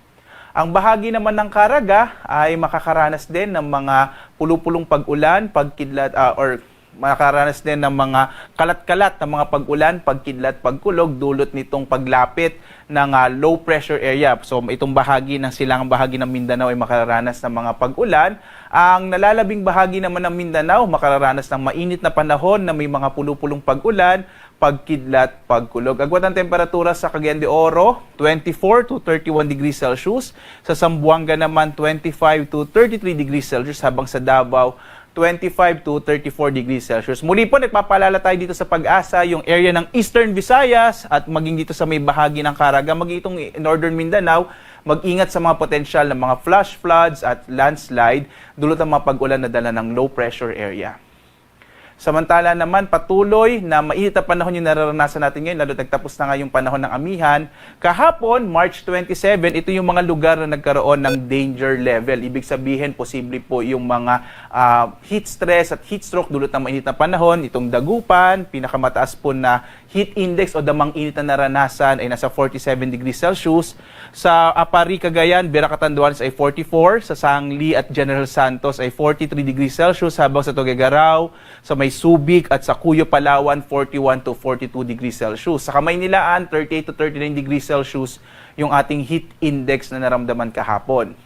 Ang bahagi naman ng Caraga ay makakaranas din ng mga pulupulong pag-ulan, pagkidlat, ah, or makakaranas din ng mga kalat-kalat na mga pag-ulan, pagkidlat, pagkulog, dulot nitong paglapit ng, ah, low pressure area. So, itong bahagi ng silangang bahagi ng Mindanao ay makakaranas ng mga pag-ulan. Ang nalalabing bahagi naman ng Mindanao makakaranas ng mainit na panahon na may mga pulupulong pag-ulan, pagkidlat, pagkulog. Agwat ang temperatura sa Cagayan de Oro, twenty-four to thirty-one degrees Celsius. Sa Zamboanga naman, twenty-five to thirty-three degrees Celsius, habang sa Davao, twenty-five to thirty-four degrees Celsius. Muli po, nagpapaalala tayo dito sa PAGASA, yung area ng Eastern Visayas at maging dito sa may bahagi ng Caraga, maging itong Northern Mindanao, mag-ingat sa mga potensyal na mga flash floods at landslide, dulot ng mga pag-ulan na dala ng low pressure area. Samantala naman, patuloy na mainit na panahon yung nararanasan natin ngayon, lalo nagtapos na nga yung panahon ng amihan. Kahapon, March twenty-seven, ito yung mga lugar na nagkaroon ng danger level. Ibig sabihin, posible po yung mga, ah, heat stress at heat stroke dulot ng mainit na panahon. Itong Dagupan, pinakamataas po na heat index o damang init na naranasan ay nasa forty-seven degrees Celsius. Sa Aparri, Cagayan, Vera, Catanduanes ay forty-four, sa Sangli at General Santos ay forty-three degrees Celsius, habang sa Tuguegarao, sa may Subic at sa Cuyo, Palawan, forty-one to forty-two degrees Celsius. Sa Kamaynilaan, thirty-eight to thirty-nine degrees Celsius yung ating heat index na naramdaman kahapon.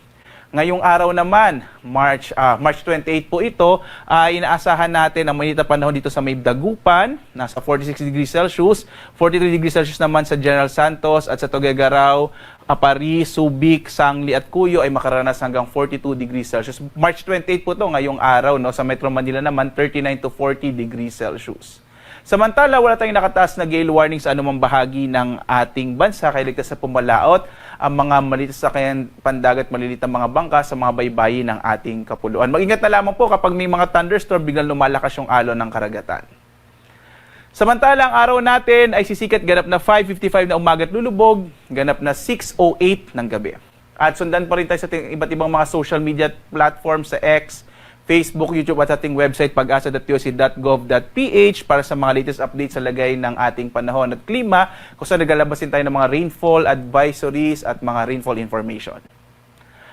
Ngayong araw naman, March, ah, March twenty-eight po ito, ah, inaasahan natin ang mainit na panahon dito sa may Dagupan, nasa forty-six degrees Celsius, forty-three degrees Celsius naman sa General Santos at sa Tuguegarao, Aparri, Subic, Sangli at Cuyo ay makaranas hanggang forty-two degrees Celsius. March twenty-eight po 'to, ngayong araw, no? Sa Metro Manila naman, thirty-nine to forty degrees Celsius. Samantala, wala tayong nakataas na gale warning sa anumang bahagi ng ating bansa, kaya ligtas na pumalaot ang mga maliit na sasakyan, pandagat, maliliit na mga bangka sa mga baybayin ng ating kapuluan. Mag-ingat na lamang po kapag may mga thunderstorm, biglang lumalakas yung alon ng karagatan. Samantala, ang araw natin ay sisikat ganap na five fifty-five na umaga at lulubog, ganap na six oh eight ng gabi. At sundan pa rin tayo sa ating iba't ibang mga social media platforms, sa X, Facebook, YouTube at sa ating website, pag asa dot P O C dot gov dot P H para sa mga latest updates sa lagay ng ating panahon at klima, kung saan naglalabas din tayo ng mga rainfall advisories at mga rainfall information.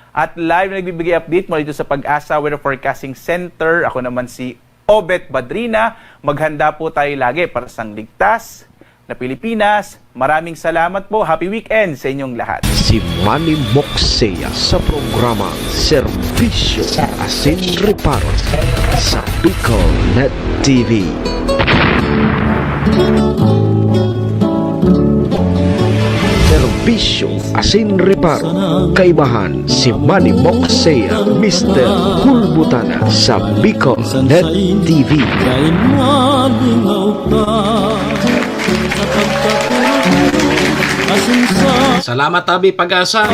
At live na nagbibigay update mula dito sa PAGASA Weather Forecasting Center. Ako naman si Obet Badrina. Maghanda po tayo lagi para sa ligtas na Pilipinas. Maraming salamat po. Happy weekend sa inyong lahat. Si Manny Moxea sa programa Serbisyo Asin Reparo sa Bicol Net T V. Serbisyo asin reparo. Kaibahan si Manny Moxea, Mister Kulbutana sa Bicol Net T V. Salamat, Abi Pag-asa.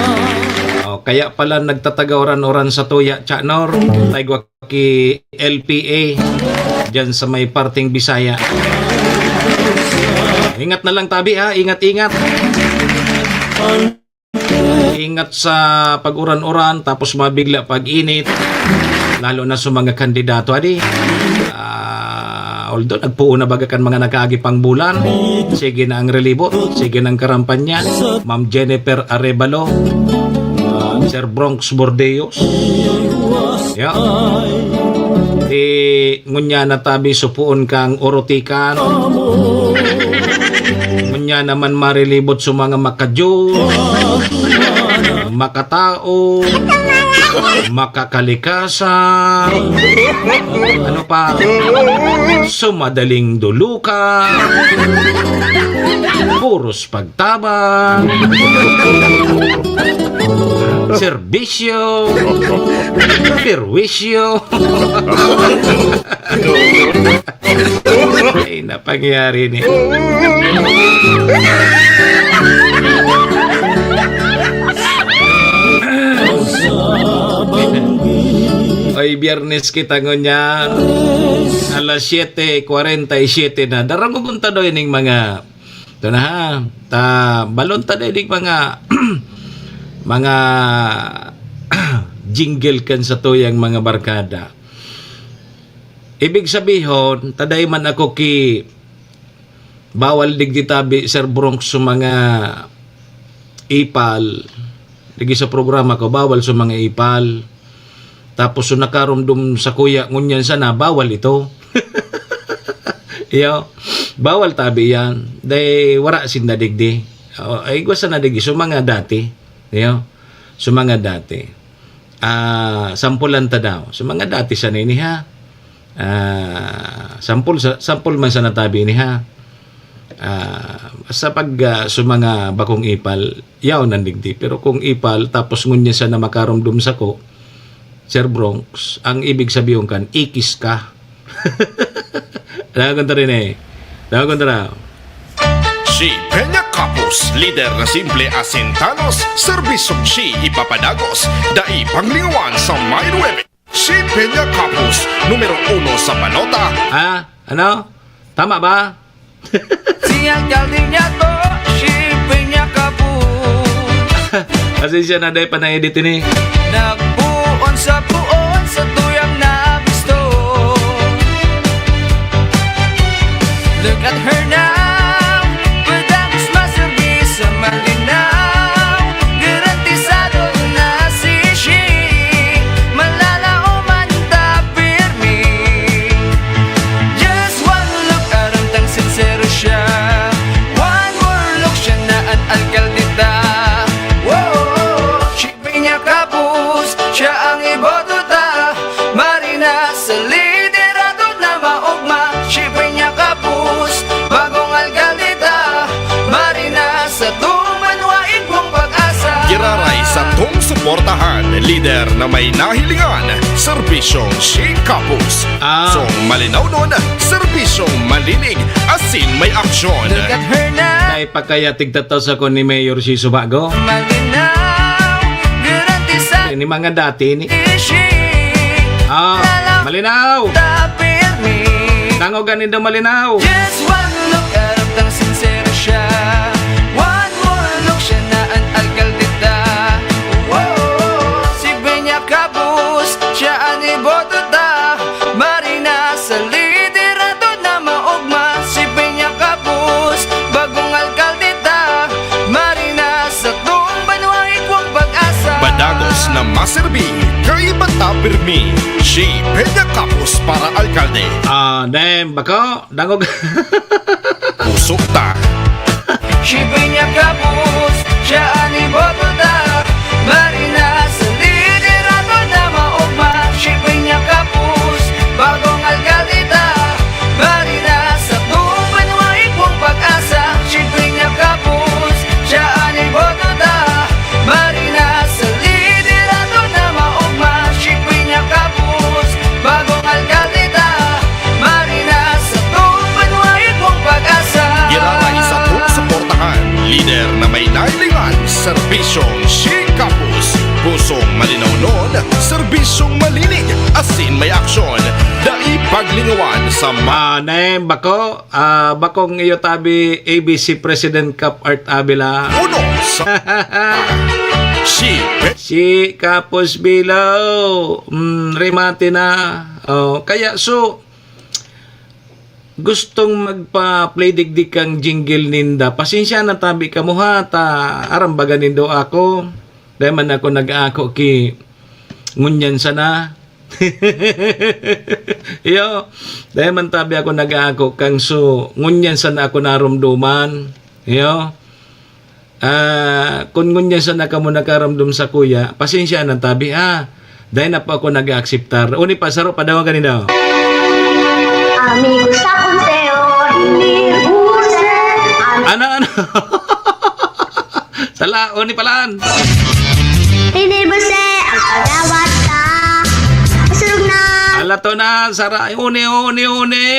O, kaya pala nagtatagaoran-oran sa tuya, Chanor. Taigwa ki L P A, dyan sa may parting Bisaya. Ingat na lang, tabi, ha? Ingat, ingat. Ingat sa pag-uran-uran, tapos mabigla pag-init. Lalo na sa mga kandidato, adi. Ah, although nagpuon na baga kan mga nakaagi pang bulan, sige na ang relibot, sige na ang karampanyan. Ma'am Jennifer Arevalo, ah, Sir Bronx Bordeos. Ya. Di ngunya na tabi supuon kang orotikan. Ngunya naman marilibot sa mga makadyo, makatao. Makakalikasan. Ano pa? Sumadaling dulukan. Puros pagtabang. Serbisyo. Perwisyo. Ay, napangyari ni. Ay, Biyernes kita ngunyan. Alas siete cuarenta y siete na. Darangogon ta daw ining mga, ito na ha, ta, balon ta daw ining mga, mga jingle kan satuyang mga barkada. Ibig sabihon, ta dai man ako ki, bawal digdi tabi, Sir Bronx, sa mga ipal. Digdi sa programa ko, bawal sa mga ipal. Tapos, so nakarumdom sa kuya, ngunyan sana, bawal ito. Iyo, bawal tabi yan. Dai, wara sinda digdi. O, ay, igwa sana digdi. So, mga dati. Iyo, so, mga dati. Ah, sampulan ta daw. So, mga dati sana ini, ha? Ah, sampol sa, sampol man sana tabi ini, ha? Ah, basta pag, ah, so mga bakong ipal, yaon ang digdi. Pero kung ipal, tapos ngunyan sana makarumdom sako, Sir Bronx, ang ibig sabihin kan, ikis ka. Dagon ta rin eh. Dagon ta na. Si Peña Capus, lider na simple asin tanos, serbisyong si ipapadagos, dai panglingawan sa may nuwebe. Si Peña Capus, numero uno sa balota. Ha? Ano? Tama ba? Si alkalde niya to, si Peña Capus. Pasensya na, dai pa na-edit ini. Nagpuon sa puon sa tuyang nabisto. Look at her now, padagos maserbi sa malinaw. Garantisado na si Shi, malalaoman ta pirmi. Just one look, aram tang sinsero siya. One more look, siya na an alkalde ta. Whoa! Shi Peña Capus, siya ang iboto ta. Marina sa liderato na maogma. Shi Peña Capus, bagong alkalde ta. Marina sa tuman wa igwang pag-asa. Giraray satong suportahan, lider na may nahilingan, serbisyong si Capus. Ah. Pusong malinawnon, serbisyong malinig, asin may aksyon. Look at her now. Dai pa kaya tigtataw sa ko ni Mayor si Subago? Malinaw, garantisado. Ini mga dati ni. Ishi. Ah, malinaw. Tapirmi. Tango ganindo malinaw. Just one look, aram tang sinsero siya. One more look, siya na an alkalde ta. Whoa, si Peña Capus, siya an iboto ta. Marina sa liderato na maogma, si Peña Capus, bagong alkalde ta. Marina sa tuong banwa, igwang pag-asa. Padagos na maserbi, kaiba ta pirmi. Si Peña Capus para alkalde. Ah, damn, bako, dangog. Pusok ta. Si Peña Capus, siya an iboto ta. Marina sa liderato na maogma. Si Peña Capus, bagong alkalde ta. Marina sa tuong banwa, igwang pag-asa. Si Peña Capus, siya an iboto ta. Marina sa liderato na maogma. Si Peña Capus, bagong alkalde ta. Marina sa tuong banwa, igwang pag-asa. Giraray satong suportahan, lider na may nahilingan, serbisyong si Capus. Pusong malinawnon, serbisyong malinig, asin may aksyon. Dai paglingawan sa ma- Ah, name, bako, ah, bakong iyo tabi, A B C President Cap Art Avila. Uno sa si Pe- Si Capus Bilo. Mm, remate na. Oh, kaya so, gustong magpa-play digdi kang jingle ninda. Pasensya na tabi kamo ha, ta aram baga nindo ako. Dai man ako nag-aako ki ngunyan sana. Iyo, dai man tabi ako nag-aako kang so, ngunyan sana ako narumduman. Iyo. Ah, kun ngunyan sana kamo nakaramdom sa kuya, pasensya na tabi, ha. Dai na po ako nag-aakseptar. Uni pa, saro pa daw, ganito. Amigo sa Conseho, Riner Burse. Ami- Ano, ano? Sala, uni palan. Riner Burse, ang kagawad ta. Masulog na. Ala to na, sara, uni, uni, uni.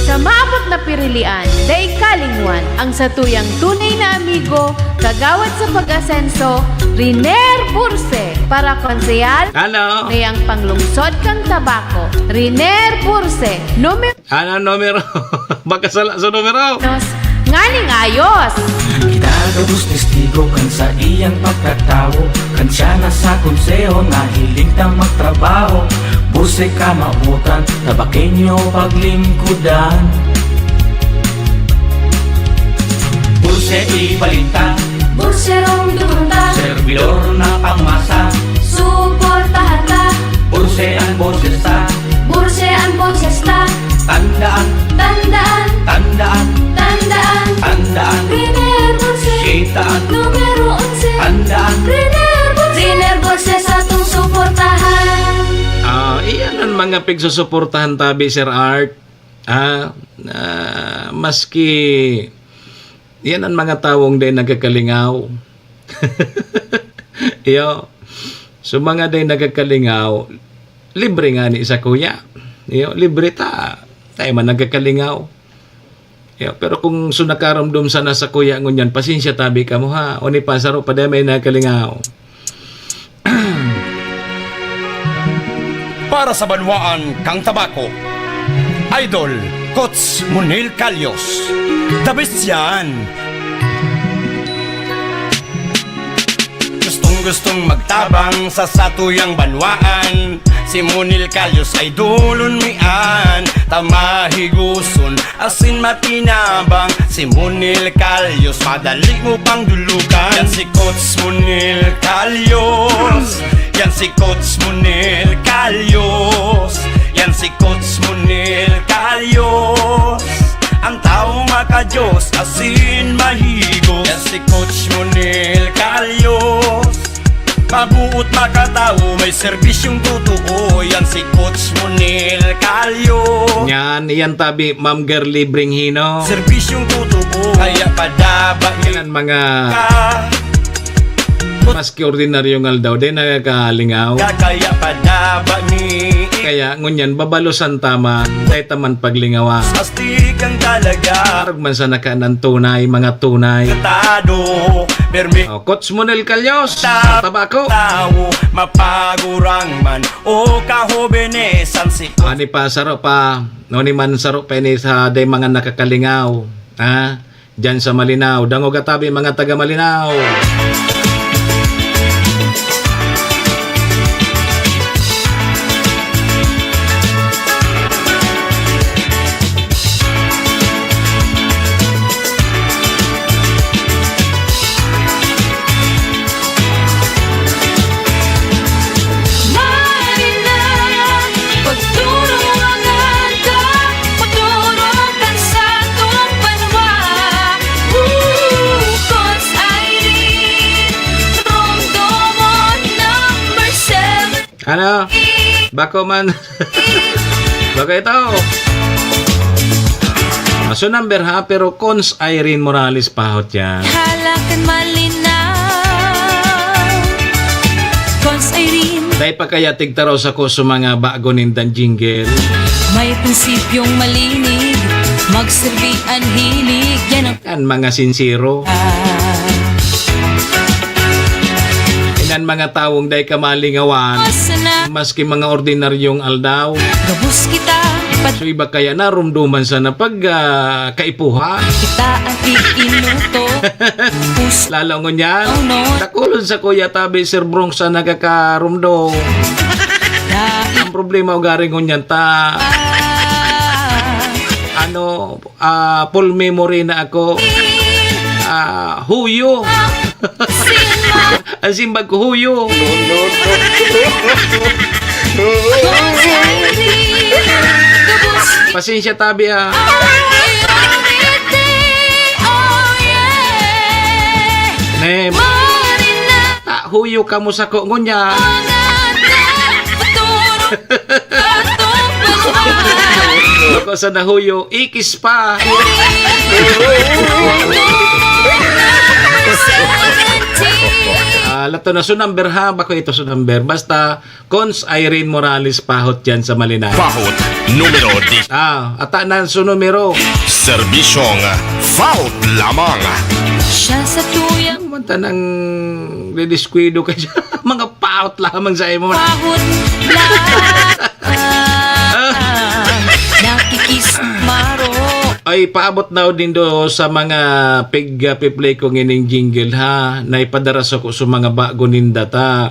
Sa maabot na pirilian, dai kalingwan ang satuyang tunay na amigo, kagawad sa pag-asenso, Riner Burse, para konsehal, Ano? Ngayang panglungsod kan Tabaco, Riner Burse, numero Ano numero? Baka sala sa numero. Nos, nganing ayos. Kita gabos testigo kan saiyang pagkatawo, kan siya na sa konseho, nahiling ta magtrabaho. Burse kamawotan, Tabaqueño paglingkodan. Burse ibalita, Burse romduman ta, servidor na pangmasa, suportahan ta, Burse an boses ta, Burse an boses ta, tandaan, tandaan, tandaan, tandaan, tandaan, Riner Burse, siyeta an numero onse, tandaan, Riner Burse, Riner Burse satong suportahan. Ah, iyan an mga pigsusuportahan tabi, Sir Art. Ah, ah, maski yan ang mga tawong dai nagkakalingaw. Iyo. So, mga dai nagkakalingaw, libre nga ni sa kuya. Iyo, libre ta. Tayo man nagkakalingaw. Iyo, pero kung sunakaromdom sana sa kuya ngunyan, pasensya tabi kamo ha. O ni pasaro pa dai may nagkalingaw. Para sa banwaan kan Tabaco, Idol Coach Monel Calios. The best yan! Gustong-gustong magtabang sa satuyang banwaan, si Monel Calios idolon mi an, ta mahigoson asin matinabang si Monel Calios, madali mo pang dulukan. Yan si Coach Monel Calios. Yan si Coach Monel Calios. Yan si Coach Monel Calios. Ang taong maka-Diyos, asin mahigos. Yan si Coach Monel Calios. Mabuot, makatawo, may serbisyong totoo. Yan si Coach Monel Calio. Yan, yan tabi, Ma'am Girlie Bringhino. Serbisyong totoo, kaya padaba ni Yan ang mga ka. Maski ordinaryong aldaw, di nakakalingaw. Kaya padaba ni Kaya, ngunyan, babalosan ta man, dai ta man paglingawa. Astig ang talaga. Arog man sana kan ang tunay, mga tunay. Katado, permi- Oh, Coach Monel Calios, Ta- Tabaco. Tawo, mapagurang man o kahobenesan si Ani pa, saro pa. No, ni man saro pa ini sa day mga nakakalingaw. Ha? Diyan sa Malinao. Dangog at tabi, mga taga Malinao. Marina, pagturo ang ganda, pagturo kan satong banwa. Woo! Cons Irene, Romdomon number seven. Ano? Bako man. Bako ito. Ah, so number ha, pero Cons Irene Morales pahot yan. Halakan malinaw. Cons Irene. Dai pa kaya tigtaraw sa ko sa mga bago nindang jingle. May prinsipyong malinig, magserbi an hilig, yan ang Yan mga sinsero. Inan mga tawong dai ka malingawan, Sana maski mga ordinaryong aldaw. Gabos kita, pat- So, iba kaya narumduman sana pag, ah, kaipuhan. Kita ang iinuto. Pus- Lalo ngunyan, Oh, no. Dakulon sa kuya tabi, Sir Bronx, sa nagkakarumdo. Dahil Ang problema, ugaring ngunyan ta. Ah. Ano, ah, full memory na ako. Ah, huyo. Ang simbag ko, huyo. Pasensya tabi, ah. Nem. Ah, Huyo kamo sako ngunyan. Bako sa nahuyo, ikis pa. Ah, lato na so number ha, bako ito so number. Basta, Cons Irene Morales, Pahot dyan sa Malinao. Pahot, numero di. Ah, ata na so numero. Serbisyong Pahot lamang. Siya sa tuya. Ano man tanang didiskuido ka dyan? Mga pahot lamang sa imo. Pahot lang. Nakikismaro. Ay, paabot na din do sa mga pig-, ah, piplay ko ngining jingle, ha, na ipadara sa ko sa mga bago ninda ta.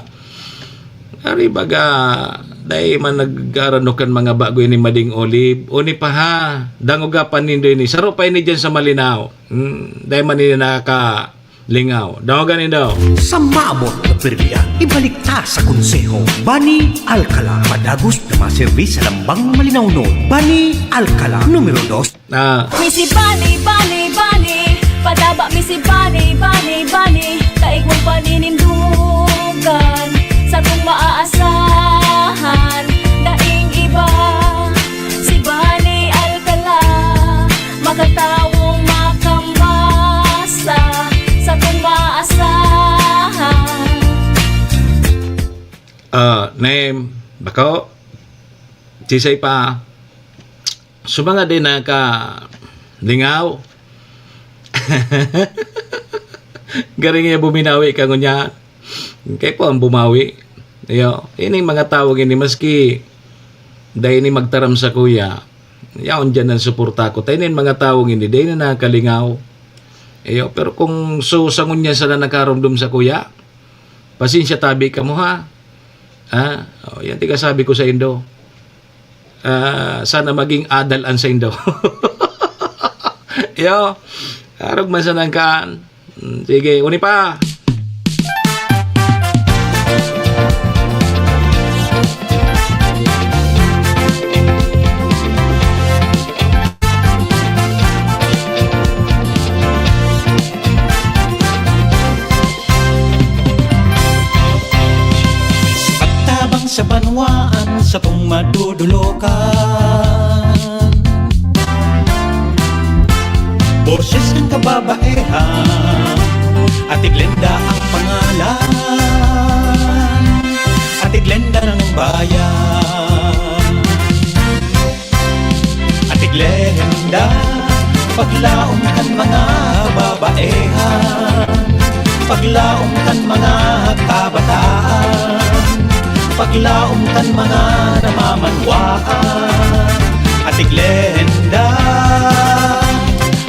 Ari baga, dai man nag-arano kan mga bago ini mading olive. Uni pa ha, dangoga pa nindo ini. Saro pa ini dyan sa Malinao. Hmm, dai man ini nakaka-, lingaw. Dawagan nindo. Sa maabot na pirmihan, ibalik ta sa konseho. Bani Alcala, padagos na maserbi sa lambang malinaw nun. Bani Alcala, numero dos. Ah. Misi Bani, Bani, Bani. Padaba, Misi Bani, Bani, Bani. Kaigwang paninindugan, satong maaasahan. Daing iba, si Bani Alcala. Makatawong makambasa sa kung maasahan. Ah, name, bako, sisay pa. Sa mga di nakalingaw. Garing niya buminawi ka ngunyan. Kaya po ang bumawi. Iyo, ining mga tawo gini, maski dai ni magtaram sa kuya, yaon dyan ang suporta ko. Tayo nin mga tawo gini, dai na nakalingaw. Iyo, pero kung so, sa ngunyan sana nakarumdom sa kuya, pasensya tabi kamo ha. Ha? O, yan, tiga sabi ko sa indo. Ah, sana maging adal an saindo. Iyo, arog man sana ang kaan. Hmm, sige, uni pa. Sa pagtabang sa banwaan, satong madudulokan. Boses ng kababaehan, Ate Glenda ang pangalan. Ate Glenda ng bayan. Ate Glenda, paglaom kan mga babaehan, paglaom kan mga kabataan, paglaom kan mga namamanwaan. Ate Glenda,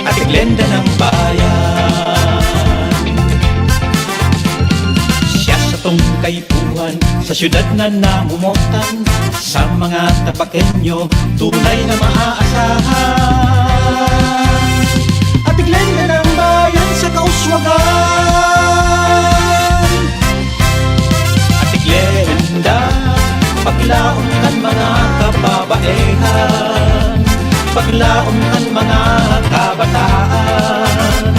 Ate Glenda ng bayan. Siya sa tungkay Buhay sa siyudad na namomotan, sa mga Tabaqueño, tunay na maaasahan. Ate Glenda ng bayan sa kauswagan. Ate Glenda, paglaom kan mga kababaehan, paglaom kan mga kabataan,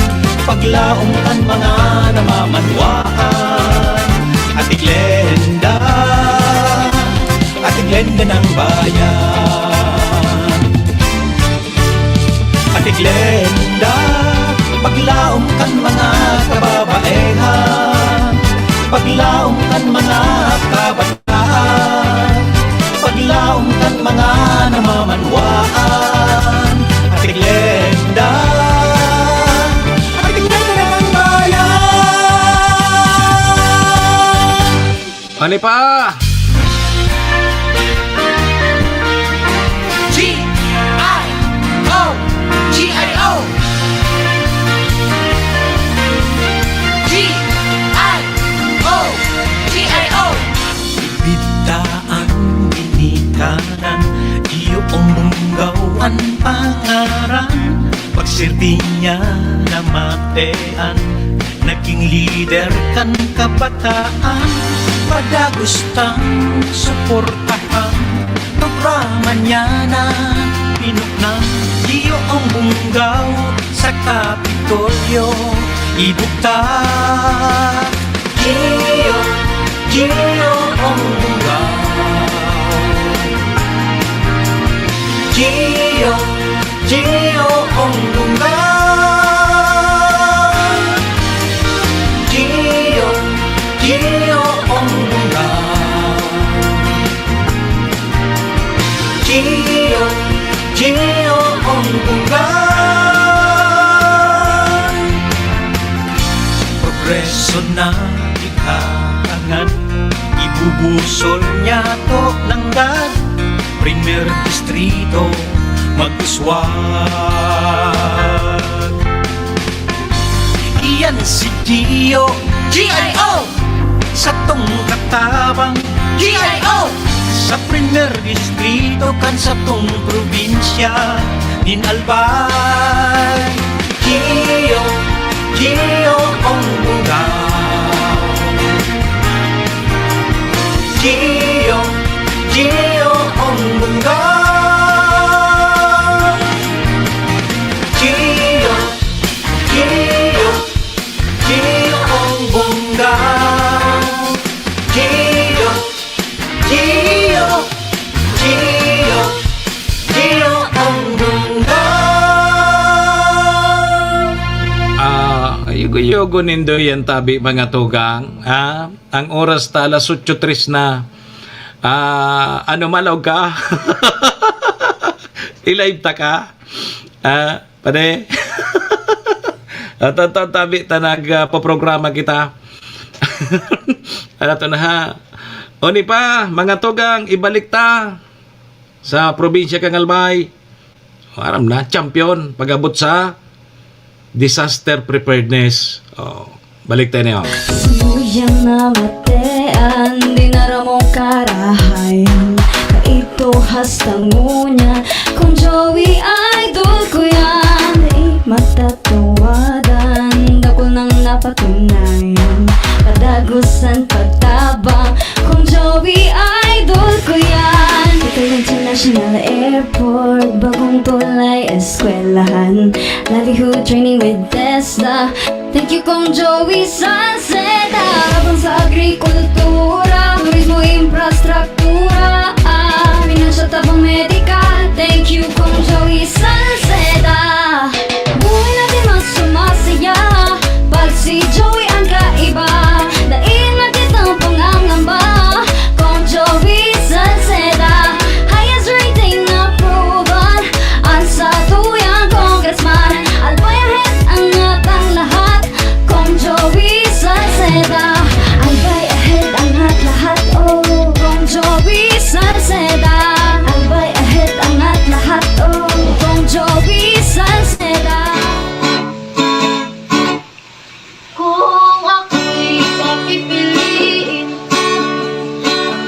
paglaom kan mga namamanwaan. Ate Glenda, Ate Glenda ng bayan. Ate Glenda, paglaom kan mga kababaehan, paglaom kan mga kabataan, paglaom kan mga namamanwaan. Ate Glenda, Ate Glenda ng bayan. Ano pa? G I O, G I O. G I O, G I O. Bibitaang ginikanan, iyo ang bunggaw an pangaran. Pagsirti niya namatean, naging lider kan kabataan. Padagos tang suportahan, programa niya na pinuknan. Iyo ang bunggaw sa Kapitolyo, ibugtak Gio, Gio ang bunga. Gio, Gio ang bunga. Gio, Gio ang bunga. Gio, Gio ang bunga. Progreso na itaangan, ibubusol niya to nanggad, Primer Distrito, mag-uswag. Iyan si Gio, G I O, satong katabang, G I O, sa Primer Distrito kan satong probinsya nin Albay. Gio, Gio ang bunga. Gio, Gio ang bunga. Gio, Gio, Gio ang bunga. Gio, Gio, Gio, Gio ang bunga. Ah, yugo-yugo nindo yan, tabi, mga tugang. Ah, ang oras ta, alas otso tres na. Ah, ano, malaog ka? I-live ta ka? Ah, pare? At, at, at, tabi ta nag, ah, paprograma kita. Ano to na, ha? O ni pa, mga tugang, ibalik ta sa probinsya kan Albay. O, aram na, champion pag-abot sa disaster preparedness. O, balik ta ini, o. Suyang namatean, di na ramong karahayan. Kaito hasta ngunyan, Kong Joey, idol ko yan. Di matatawadan, dakul nang napatunayan. Kadagosan, pagtabang, Kong Joey, idol ko yan. Bicol International Airport, bagong tulay, eskwelahan, livelihood training with TESDA. Thank you, Kong Joey Salceda. Tabang sa agrikultura, turismo, infrastruktura, ah, pinansyal, tabang medikal. Thank you, Kong Joey Salceda. Buhay natin mas sumasaya pag si Joey ang kaiba. Dai na kitang pangangamba, Kong Joey Salceda. Highest rating na approval, ang satuyang congressman. Albay ahead, angat ang lahat, Kong Joey Salceda. Albay ahead, angat lahat, oh, Kong Joey Salceda. Albay ahead, angat lahat, oh, Kong Joey Salceda. Kung ako'y papipiliin,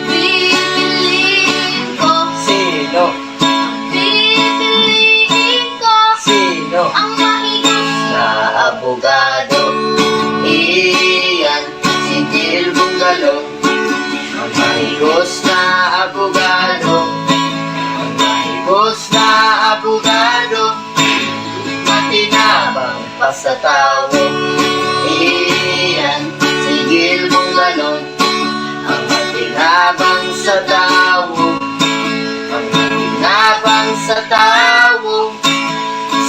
pipiliin ko. Sino? Pipiliin ko. Sino? Ang mahigos na abogado. Iyan si Gil Bungalong. Ang mahigos na abogado. Ang mahigos na abogado. Matinabang pa sa tawo. Iyan si Gil Bungalong. Ang matinabang sa tawo. Ang matinabang sa tawo.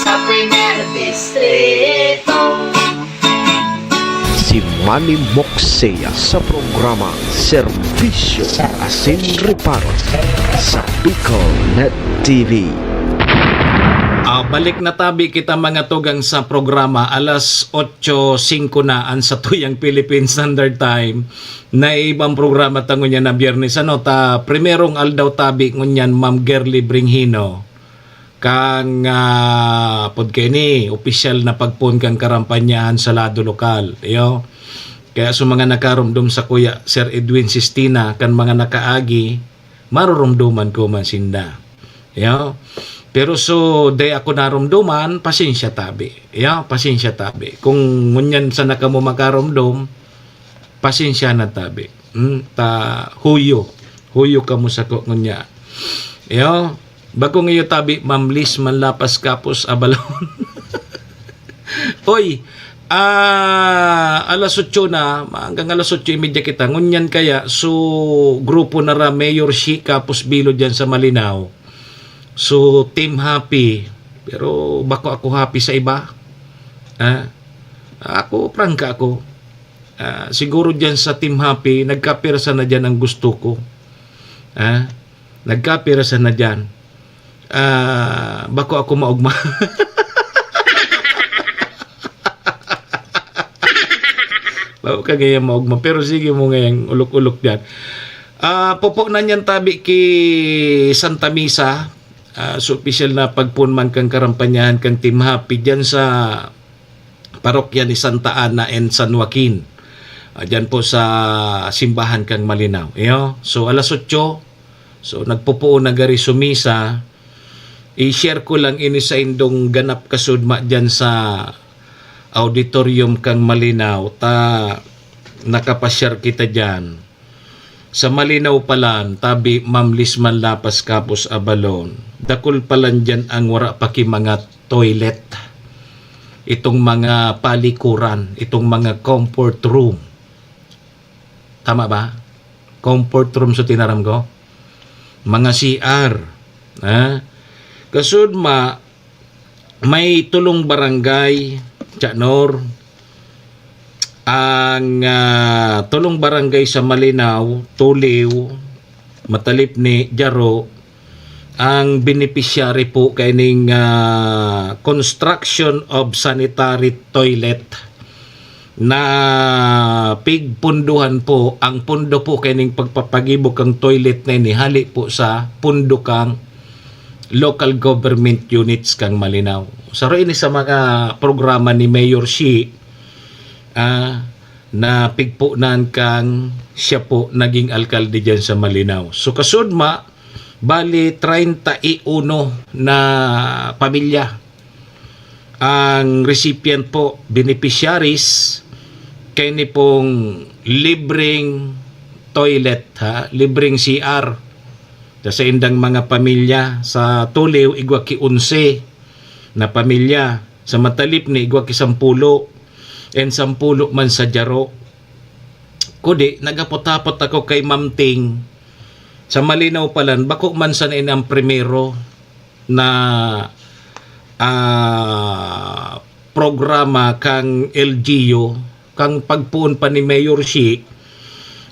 Sa Primer Distrito. Si Manny Moxea sa programa Serbisyo asin Reparo sa Bicol Net T V. Ah, balik na tabi kita, mga tugang, sa programa. Alas otso singko na an satuyang Philippine Standard Time. Naibang programa ta ngunyan na Biyernes. Ano, ta primerong aldaw tabi ngunyan, Ma'am Girly Bringhino. Kan, ah, pod kaini, opisyal na pagpoon kan karampanyahan sa lado lokal, iyo. Kaya sa mga nakarumdom sakuya, Sir Edwin Sistina, kan mga nakaagi, marurumduman ko man sinda. Iyo. Pero so, dai ako narumduman, pasensya tabi. Iyo, pasensya tabi. Kung ngunyan sana kamo makarumdom, pasensya na tabi. Hmm, ta huyo. Huyo kamo sako ngunyan. Iyo, bakong iyo tabi, Ma'am Liz Manlapas Kapos Abalon. Oy, Ah, alas otso na, hanggang alas otso y media kita. Ngunyan kaya, so, grupo na ra, Mayor Shi, Kapos Bilo dyan sa Malinao. So, Team Happy. Pero bako ako happy sa iba. Ah, ako, prangka ako. Ah, siguro dyan sa Team Happy, nagkapirsa na dyan ang gusto ko. Ah, nagkapirsa na dyan. Ah, bako ako maugma. Bako ka ngayon maugma. Pero sige mo ngayon, ulok-ulok dyan. Ah, pupunan yan tabi ki Santa Misa. Ah, so, opisyal na pagpunman kang karampanyahan kang Team Happy dyan sa parokya ni Santa Ana and San Joaquin. Ah, dyan po sa simbahan kang Malinao. Iyo? So, alas otso, so, nagpupuon na gari sumisa. I-share ko lang ini sa indong ganap kasudma dyan sa auditorium kang Malinao. Ta, nakapasyar kita dyan. Sa Malinao palan, tabi Ma'am Lisman Lapas Kapos Abalon, dakul palan dyan ang wara pa ki mga toilet. Itong mga palikuran, itong mga comfort room. Tama ba? Comfort room sa tinaram ko. Mga C R. Ha? Kasudma, may tulong barangay, Chanor, ang, ah, tulong barangay sa Malinao, Tuliw, Matalipni, Jaro, ang beneficiary po kaining, ah, construction of sanitary toilet na pigpunduhan po, ang pundo po kaining pagpapagibo kang toilet na ini, hali po sa pundo kang local government units kang Malinao. Saro ini sa mga programa ni Mayor Shi, ah, na pigpunan kang siya po naging alkalde dyan sa Malinao. So, kasudma, bali, treinta y uno na pamilya ang recipient po, beneficiaries, kaini pong libreng toilet, ha? Libreng C R. Sa saindang mga pamilya, sa Tuliw, igwa ki onse na pamilya. Sa Matalipni, igwa ki sampulo. And sampulo man sa Jaro. Kudi, nagapot-apot ako kay Ma'am Ting. Sa Malinao palan, bako man sana ini ang primero na, ah, programa kang L G U, kang pagpoon pa ni Mayor Shi,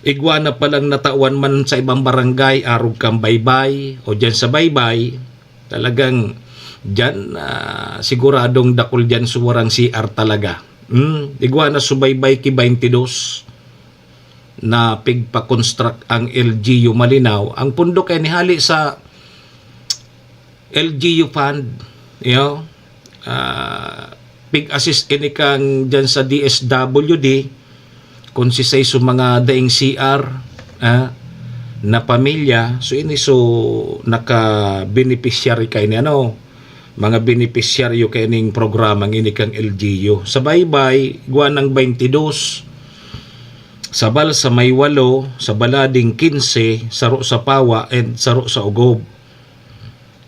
igwa na palang natawan man sa ibang barangay, arog kang Baybay o dyan sa Baybay, talagang dyan, ah, siguradong dakul dyan suwarang C R talaga. Hmm, igwa na subaybay ki twenty-two na pigpa-construct ang L G U Malinao. Ang pundo kay nihali sa L G U fund, you know, ah, pig-assist ini kang dyan sa D S W D, kung si sa mga daing C R, ah, na pamilya, so ini so naka-beneficiary kay ni ano, mga benepisyaryo kaining programang ini kang L G U. Sa Baybay, igwa nang twenty-two, sa Balsa may walo, sa Balading quince, saro sa Pawa, and saro sa Ugob.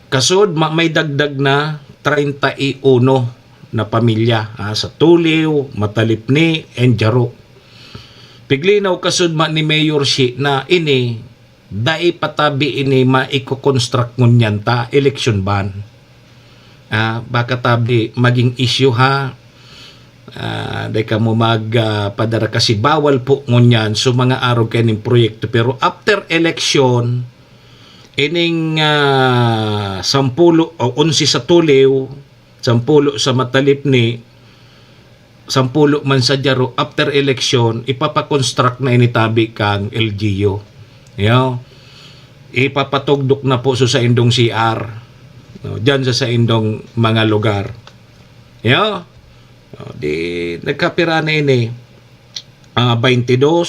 Kasud, ma-, may dagdag na treinta y uno na pamilya, ah, sa Tuliw, Matalipni, and Jaro. Piglinaw kasud ma ni Mayor Shi na ini, dai pa tabi ini maiko-construct ngunyan ta election ban. Ah, baka tabi maging issue ha. Ah, dai kamo mag, ah, padara kasi bawal po ngunyan so mga arog kaining proyekto. Pero after election, ining, ah, sampulo o onse sa Tuliw, sampulo sa Matalipni, sampulo man sa Jaro, after election, ipapakonstruct na ini tabi kang L G U. Yo. Ipapatugdok na po sa saindong C R. No, dyan sa saindong mga lugar. Yo. No, di nagkapira na ini. Ah, twenty-two.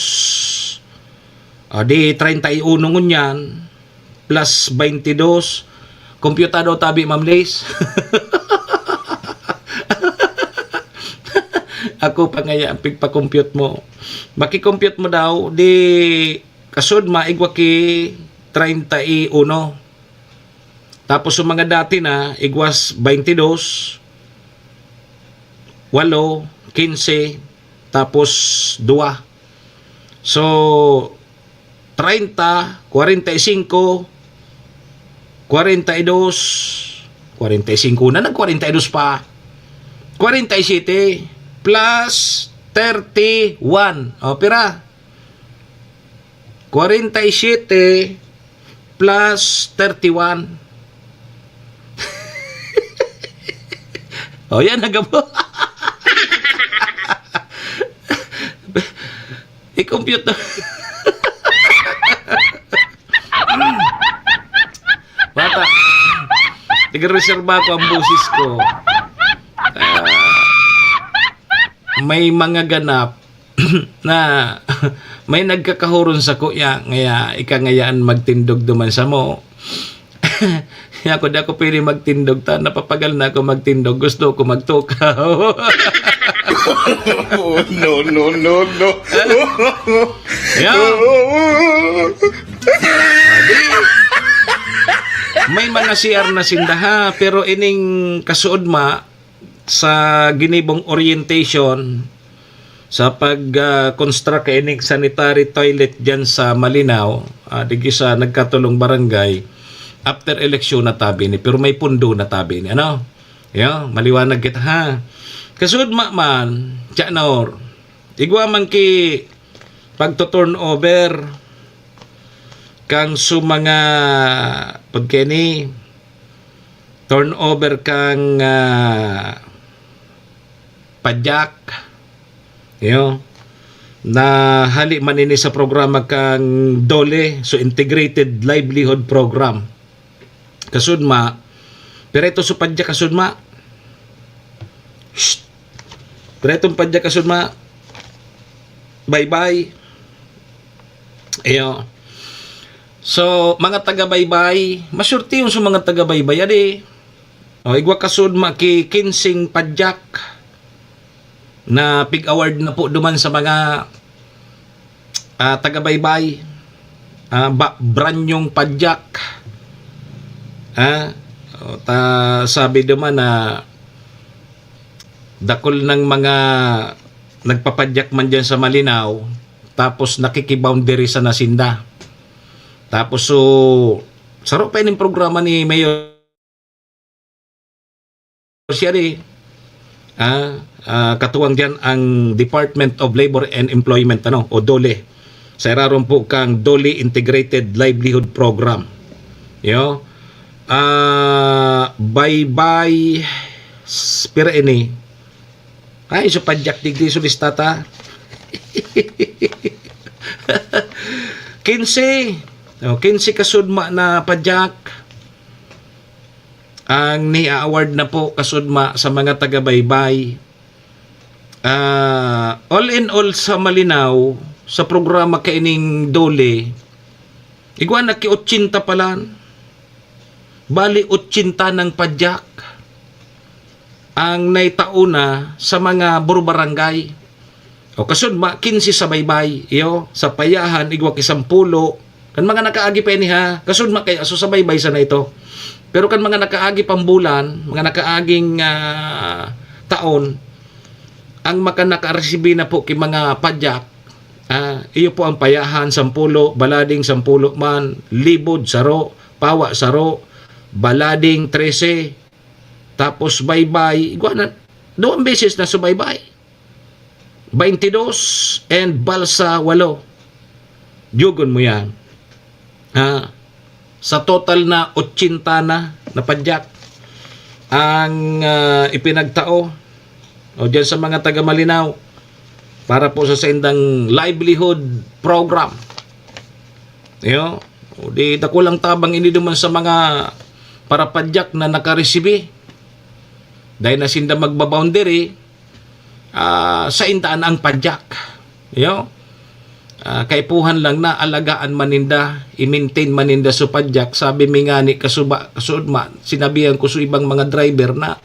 Ah, di treinta y uno ngunyan. Plus twenty-two. Compute daw tabi, Ma'am Liz. Ako pa ngaya ang pigpa-compute mo. Maki-compute mo daw, di kasud maigwa ki treinta y uno. Tapos sa mga dati na, igwas twenty-two, walo, kinse, tapos duwa. So, treinta, kwarenta y singko, kwarenta y dos, kwarenta y singko na, nag-kwarenta y dos pa. Kwarenta y siyete plus thirty-one. O, pira? Kwarenta y siyete plus thirty-one. O, yan, nagabo. I-compute na. Bata, tiga-reserba ko ang boses ko. Ah, may mga ganap na may nagkakahoron sa kuya, ngaya ika ngayaan magtindog duman samo. Ako, di ako pwede magtindog ta, napapagal na ako magtindog, gusto ko magtukaw. Oh, no, no, no, no. Yeah. Di, may mga C R na sinda ha, pero ining kasuod ma, sa ginibong orientation sa pag, ah, construct kaining sanitary toilet diyan sa Malinao, ah, digdi sa nagkatulong barangay, after eleksyon na tabi ni, pero may pundo na tabi ni, ano? Yo, maliwanag kita, ha? Kasud ma man, Janor, igwa man ki pagto-turnover kang su mga, pagkeni, turnover kang, ah, padyak. Yo. Na hali man ini sa programa kang DOLE, so Integrated Livelihood Program. Kasud ma, pero ito so padyak kasud ma. Shh. Pero itong padyak kasud ma. Bye-bye. Iyo. So, mga taga-Baybay, masurti yun sa mga taga-Baybay, adi. O, igwa kasud ma ki kinsing padyak na pig-award na po duman sa mga, ah, taga-Baybay. Ah, ba, branyong padyak. Ah, o, ta, sabi duman na dakul ng mga nagpapadyak man diyan sa Malinao, tapos nakikiboundary sa nasinda. Tapos, so, saro pa ining programa ni Mayor siya di, ah, ah, katuwang diyan ang Department of Labor and Employment, ano, o DOLE. Sa irarom po kang DOLE Integrated Livelihood Program. Yo. Ah, Baybay, s-, pira ini? Ay, so padyak digdi, so listata. Kinse. O, kinse kasud ma na padyak ang ni-award na po kasud ma sa mga taga-Baybay. Ah, all in all, sa Malinao, sa programa kaining DOLE, igwa na ki otsenta palan. Bali, otsenta ng padyak ang naitao na sa mga buro-barangay. O, kasud ma, kinse sa Baybay, iyo, sa Payahan, igwa ki sampulo. Kan mga nakaagi pa ini, ha, kasud ma kaya, so sa Baybay sana ito. Pero kan mga nakaagi pang bulan, mga nakaaging, ah, taon, ang maka-, nakaresibi na po ki mga padyak, ah, iyo po ang Payahan, sampulo, Balading, sampulo man, Libod, saro, Pawa, saro, Balading, trese, tapos Baybay, igwa na, duwang beses na sa Baybay. Baintidos and Balsa, walo. Duyogon mo yan. Ha? Sa total na otsenta na, na padyak ang, ah, ipinagtao o diyan sa mga taga Malinao para po sa saindang livelihood program. Iyo, o di dakulang tabang ini duman sa mga parapadyak na nakaresibi. Dahil na sinda magba-boundary, ah, sainda na ang padyak. Iyo. Ah, kaipuhan lang na alagaan man ninda, i-maintain man ninda so padyak. Sabi mi ngani kasuba, kasud ma, sinabihan ko sa ibang mga driver na,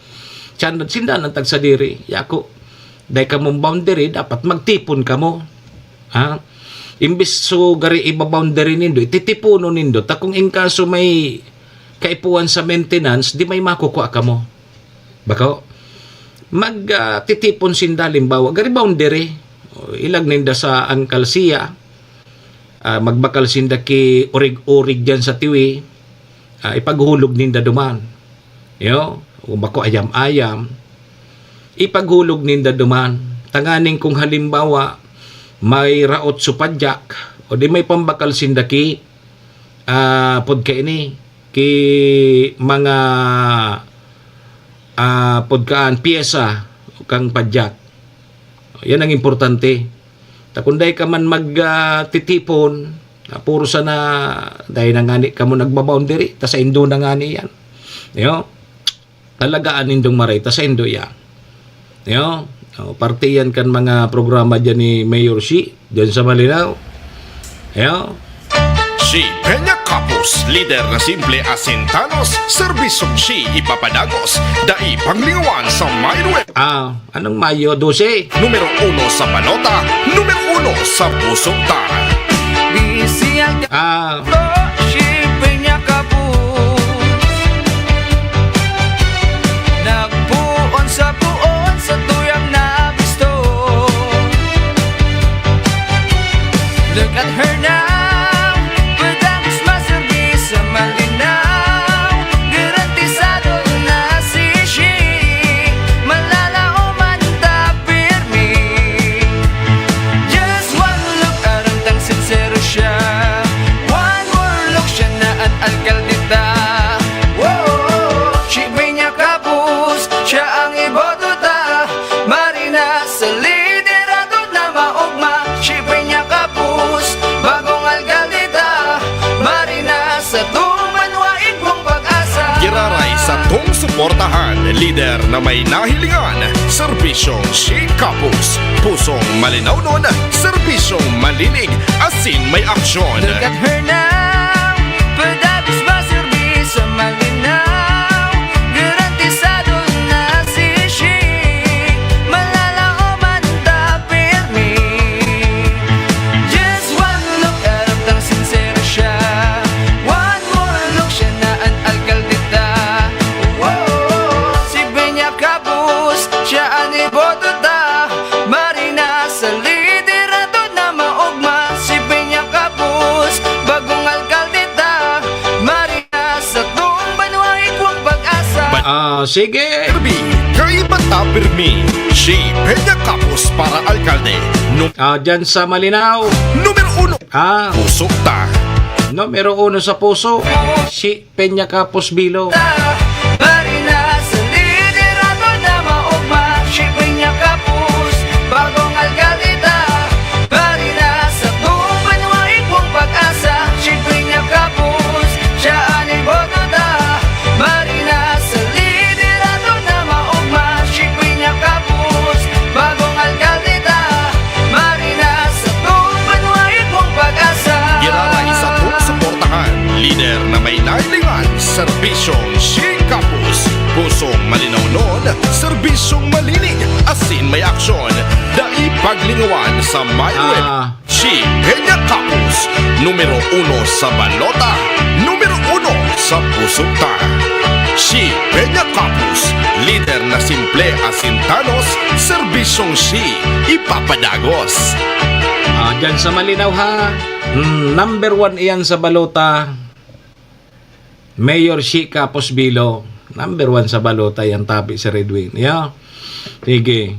"Tiyan, sinda nang tagsadiri." Yako, dai kamong boundary, dapat magtipon kamo. Ha? Imbis so gari iba-boundary nindo, ititiponon nindo. Ta kung in kaso may kaipuhan sa maintenance, di may makukua kamo. Bako? Mag, ah, titipon sinda, halimbawa, gari boundary. O, ilag ninda sa Ankalsiya. Ah, magbakal sinda ki urig-urig diyan sa tiwi. Ah, ipaghulog ninda duman. Yo, o bako ayam-ayam. Ipaghulog ninda duman. Tanganing kung halimbawa, may raot so padyak, o di may pambakal sinda ki, ah, pud kaini, ki mga, ah, pudkaan, piyesa kan padyak. Yan ang importante. Ta kun dai ka man mag, ah, titipon, na puro sana, dai na ngani kamo nagba-boundary, ta saindo na ngani yan. Yo, talagaan nindong maray, ta saindo yan. Yo, o, parte yan kan mga programa dyan ni Mayor Shi, dyan sa Malinao. Yo. Shi Peña Kapus, lider na simple asin tanos, serbisyong Shi ipapadagos, dai panglingawan sa Mayo nuebe. Ah, anong Mayo dose? Numero uno sa balota, numero uno sa pusog ta. Bisi ang Ah, to, Shi Peña Kapus. Nagpoon sa poon, sa tuyang nabisto. Look at her now, padagos, maserbi sa Malinao. Garantisado na si Shi, malalaoman ta pirmi. Just one look, aram tang sinsero siya. One more look, siya na an alkalde ta. Whoa, Shi Peña Kapus, siya ang iboto ta. Marina sa liderato na maogma, Shi Peña Kapus, bagong alkalde ta. Marina sa tuman, waig pong pag-asa. Giraray satong suportahan, lider na may nahilingan, serbisyong Shi Kapus, pusong malinawnon, serbisyong malinig, asin may aksyon. Look at her now, padagos, maserbi sa Malinao. Garantisado na si Shi, malalaoman ta pirmi. Just one look, aram tang sinsero siya. One more look, siya na an alkalde ta. Whoa, si Peña Kapus, siya an iboto ta. Marina sa liderato na maogma, si Peña Kapus, bagong alkalde ta. Marina sa tumbang, waig pong pag-asa. Ah, sige. Pirmi, kaiba ta pirmi. Shi Peña Kapus para alkalde. Nu- Ah, dyan sa Malinao. Numero uno. Ah. Pusog ta. Numero uno sa puso. Shi Peña Kapus Bilo. Marina sa liderato na maogma, Shi Peña Kapus, bagong alkalde ta. Marina sa tumbang, waig pong pag-asa, Shi Peña Kapus, siya an iboto ta. Marina sa liderato na maogma, Shi Peña Kapus, bagong alkalde ta. Marina sa tumbang, waig pong pag-asa. Giraray satong suportahan, lider na may nahilingan, serbisyong Shi Kapus, pusong malinawnon, serbisyong malinig, asin may aksyon. Dai paglingawan sa Mayo nuebe. Ah. Shi Peña Kapus, numero uno sa balota, numero uno sa pusog ta. Shi Peña Kapus, lider na simple asin tanos, serbisyong Shi ipapadagos. Ah, dyan sa Malinao, ha? Mm, number one iyan sa balota. Mayor Shi Kapus Bilo. Number one sa balota yan, tabi si Redwin. Yeah. Sige.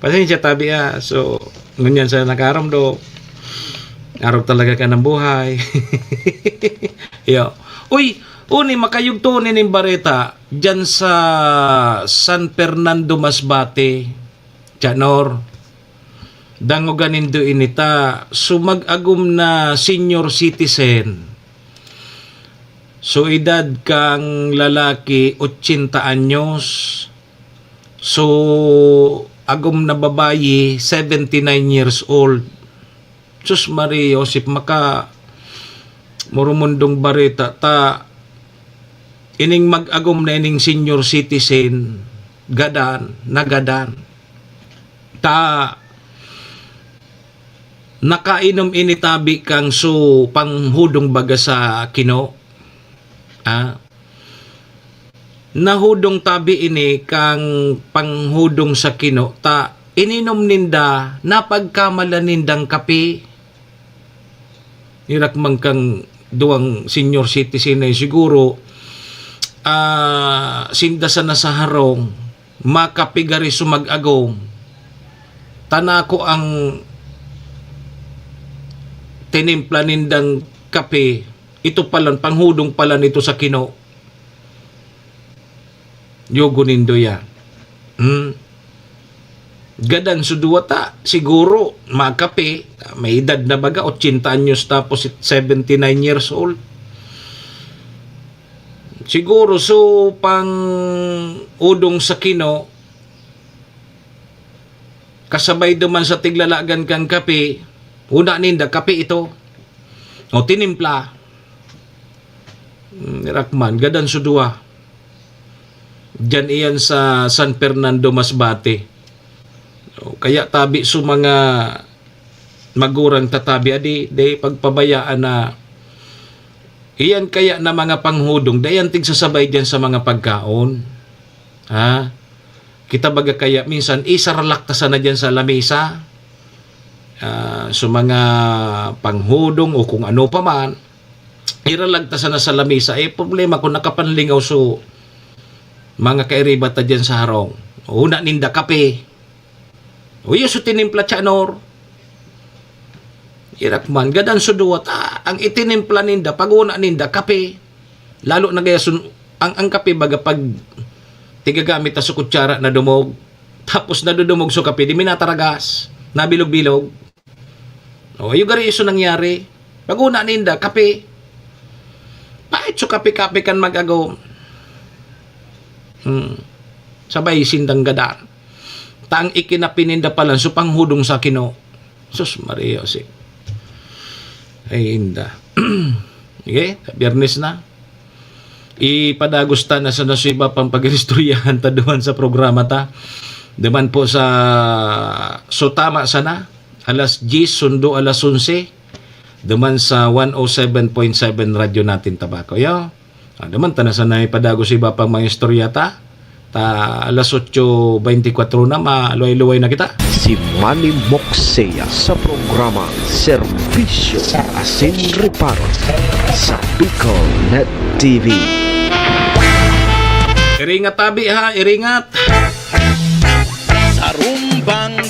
Pasensya, tabi, ah. So, ngunyan sa nakaram do, arog talaga ka ng buhay. Yo. Uy, uni, makayugto ni ning bareta dyan sa San Fernando, Masbate. Tiyanor, dangoga nindo ini ta, so mag-agom na senior citizen, so edad kang lalaki, ochenta anyos, so agom na babayi, seventy nine years old. Sus Maria, Joseph, maka murumundong bareta ta, ining mag-agom na ining senior citizen, gadan, nagadan. Ta, nakainom ini tabi kang so panghudong baga sa kino. Ah, Nahudong tabi ini kan panghudong sa kino, ta ininom ninda, napagkamalan nindang kape. Irak man kan duwang senior citizen na siguro, ah, sinda sana sa harong, makape gari sumag-agom. Tanako ang tinimpla nindang kape, ito palan, panghudong palan ito sa kino. Yogo nindo yan. Hmm? Gadan so duwa ta, siguro, makape, may edad na baga, ochenta anyos tapos seventy nine years old. Siguro, so, pang udong sa kino, kasabay duman sa tiglalagan kan kape, una ninda, kape ito. O, tinimpla. Hmm, irak man, gadan so duwa. Diyan iyan sa San Fernando, Masbate. O, kaya tabi so mga magurang tatabi, adi, di pagpabayaan na iyan kaya na mga panghudong, di yan tigsasabay diyan sa mga pagkaon. Ha? Kita baga kaya minsan, isaralak ta sana diyan sa lamesa. Ah, so mga panghudong o kung ano pa man, iralag ta sana sa lamesa. Eh, problema kung nakapanlingaw so mga kairiba ta diyan sa harong. Una ninda kape. O, iyo so tinimpla, Chanor. Irak man, gadan so duwa ta, ang itinimpla ninda, pag una ninda, kape. Lalo na gaya sun-, ang, ang kape, baga, pag tigagamit ta sa kutsara na dumog, tapos nadudumog so kape, di minataragas, nabilog-bilog. O, iyo gari iso nangyari. Pag una ninda, kape. Pait so kape-kape kan mag-agom. Hmm. Sabay sindang gadan. Ta ang ikinape ninda palan, so panghudong sa kino. Sus Maria, si, ay, inda. Sige, Biyernes na. Ipadagos ta na sa, na sa iba pang pag-iristoryahan ta duman sa programa ta. Duman po sa, so tama sana, alas diyes, sundo alas onse. Duman sa one oh seven point seven Radyo Natin Tabaco. Yo. Ah, duman ta na sana ipadagos iba pang mga istorya ta. Ta alas otso beintikwatro na, maluway-luway na kita. Si Manny Moxea sa programa Serbisyo asin Reparo sa Bicol Net T V. Iringat tabi ha, iringat. Sa rumbang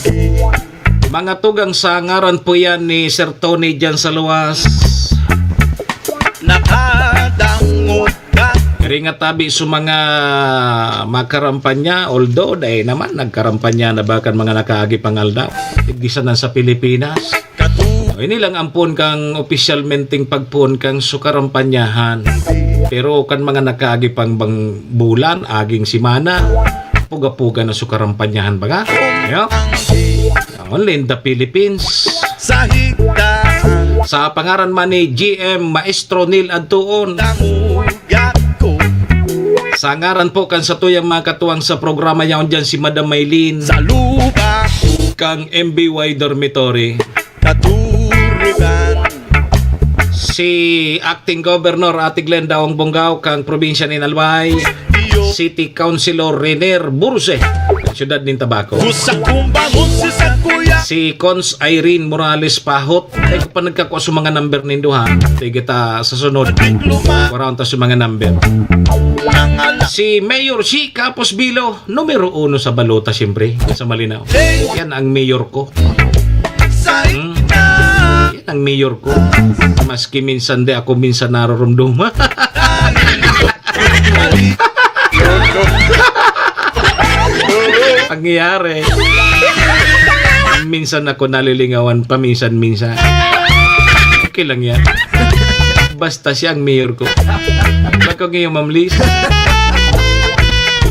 Mga tugang sa ngaran po yan ni Sir Tony dyan sa luwas. Nakadangog ka. Iringat tabi sa mga makarampanya, although dai naman nagkarampanya na bakan mga nakaagi pang aldaw. Igdi sana sa Pilipinas. Katu- O, ini lang ampon kang opisyalmenteng pagpoon kang sukarampanyahan. Pero kan mga nakaagi pang bang bulan, aging semana, puga-puga na sukarampanyahan baga. Yo? Only in the Philippines. Sa higdaan. Sa pangaran man ni G M Maestro Neil Adtuon. Tanguyak ko. Sa ngaran po kan satuyang mga katuwang sa programa yaon dyan si Madam Maylene. Sa lupa. Kang M B Y Dormitory. Katurugan. Si Acting Governor Ate Glenda Ong Bongao kang probinsya nin Albay. City Councilor Renier Burse, syudad nin Tabaco. Gusto kong bangon si Sakuya. Si Cons Irene Morales Pahot. Ay, kapag nagkakwa sa mga number nindo, ha? Sige ta sa sunod. Around ta sa mga number. Nangala. Si Mayor Shi Capos Bilo, numero uno sa balota, siyempre. Sa Malinao. Hey. Yan ang mayor ko. Sa Hmm. Yan ang mayor ko. Maski minsan di ako minsan naroromdoma. Pangyayari. Minsan ako nalilingawan, paminsan-minsan. Okay lang yan. Basta siya ang mayor ko. Bako ngayon, Ma'am Liz.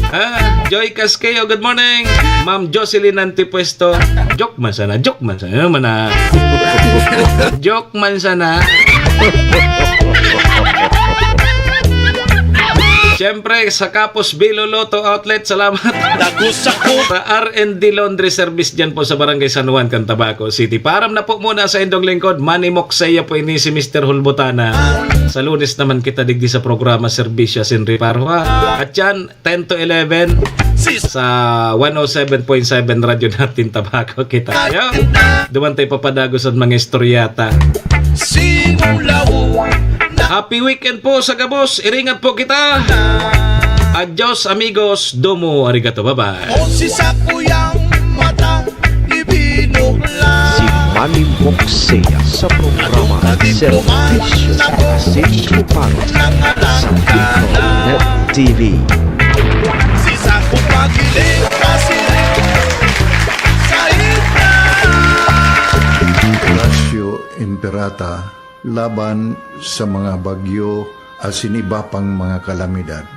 Ah, Joy Casqueo, good morning. Ma'am Jocelyn Antipuesto. Joke man sana, joke man sana. Ano man na? Joke man sana. Siyempre, sa Kapos Bilo Lotto Outlet, salamat. Dagos ako. Sa R and D Laundry Service dyan po sa Barangay San Juan, Cantabaco City. Paaram na po muna sa indong lingkod, Manny Moksaya po ini si Mister Hulbutana. Sa Lunes naman kita digdi sa programa, Serbisyo Sin Reparo, ha? At yan, ten to eleven sa one oh seven point seven Radyo Natin Tabaco. Kita tayo. Duman tayo papadagos ang mga istoryata. Simulaw na Happy weekend po sa gabos. Iringat po kita. Adios, amigos. Domo arigato. Bye-bye. O si sakuyang mata, ibinukla. Si Manny Moksaya sa programa Serbisyo Sin Reparo sa Bicol Net T V. Si Saku pagiling, pasiring sa ipna. Horacio Imperata laban sa mga bagyo asin iba pang mga kalamidad.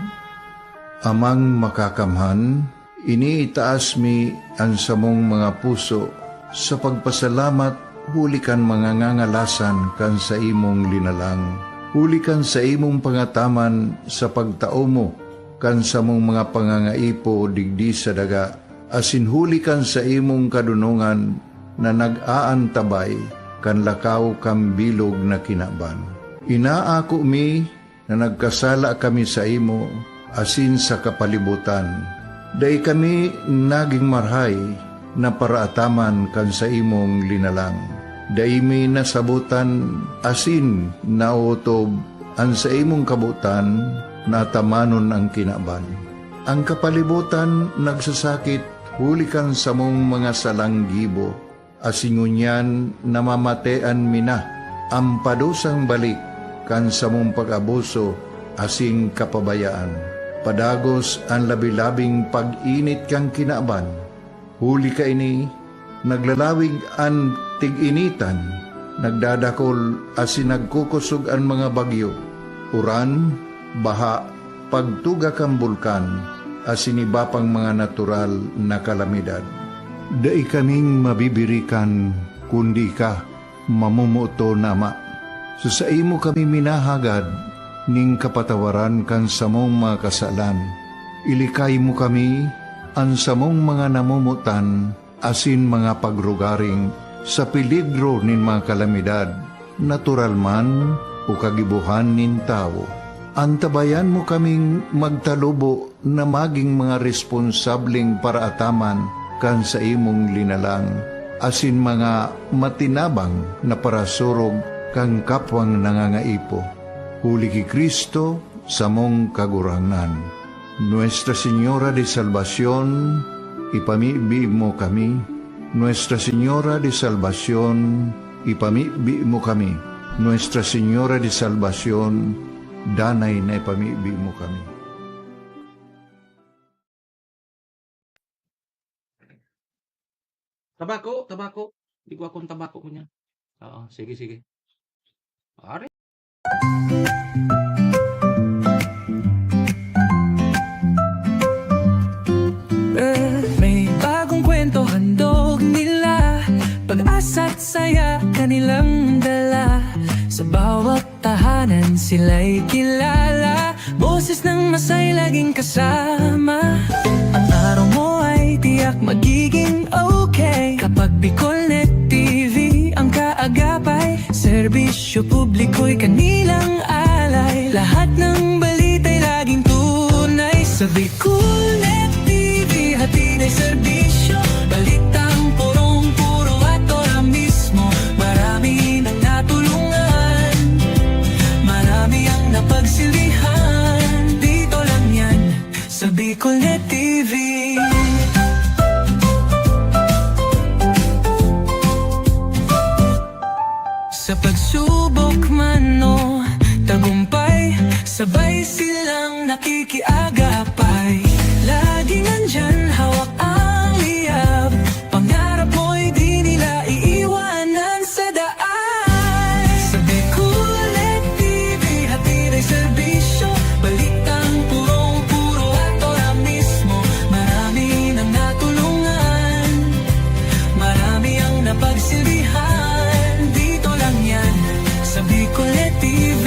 Amang Makakamhan, iniitaas mi an samong mga puso sa pagpasalamat huli kan mga ngangalasan kan saimong linalang, huli kan saimong pangataman sa pagtao mo kan samong mga pangangaipo digdi sa daga, asin huli kan saimong kadonongan na nag-aantabay kan lakaw kan bilog na kinaban. Inaako mi na nagkasala kami saimo asin sa kapalibotan. Dai kami nagin marahay na paraataman kan saimong linalang. Dai mi nasabotan asin naotob an saimong kabotan na atamanon an kinaban. An kapalibotan nagsasakit huli kan samong mga salang gibo, asin ngunyan namamatean mi na an padusang balik kan samong pag-abuso asin kapabayaan. Padagos an labi-labing pag-init kan kinaban. Huli kaini, naglalawig an tig-initan, nagdadakol asin nagkukosog an mga bagyo, uran, baha, pagtuga kan bulkan, asin iba pang mga natural na kalamidad. Dai kaming mabibirikan, kundi ika, mamomoton na Ama. Sa saimo kami minahagad nin kapatawaran kan samong mga kasalan. Ilikay mo kami, an samong mga namomotan, asin mga pagrugaring sa peligro nin mga kalamidad, natural man o kagibohan nin tawo. Antabayan mo kaming magtalubo na magin mga responsableng paraataman kan saimong linalang, asin mga matinabang na parasurog kan kapwang nangangaipo. Huli ki Cristo, samong Kagurangnan. Nuestra Señora de Salvacion, ipamibi mo kami. Nuestra Señora de Salvacion, ipamibi mo kami. Nuestra Señora de Salvacion, danay na ipamibi mo kami. Tabako, tabako. Di ko akong tabako ko niya. Oo, sige, sige. Ari. Eh, may bagong kwento handog nila. Pag-asa't saya kanilang dala. Sa bawat tahanan sila'y kilala. Boses ng masay laging kasama. Ang araw mo ay tiyak magiging okay. Kapag Bicolnet T V ang kaagapay, serbisyo publiko'y kanilang alay. Lahat ng balita'y laging tunay. Sa Bicolnet T V, hatid ay serbisyo. Balitang purong-puro at ora mismo. Marami nang natulungan. Marami ang napagsilbihan. Dito lang yan, sa Bicolnet T V. Sa pagsubok man o tagumpay, sabay silang nakikiagapay. Laging nandyan, hawak ang liyab. Pangarap mo'y di nila iiwanan sa daan. Sa Bicolnet T V, hatid ay serbisyo. Balitang purong-puro at ora mismo. Marami nang natulungan. Marami ang napagsilbihan. Dito lang yan, sa Bicolnet T V.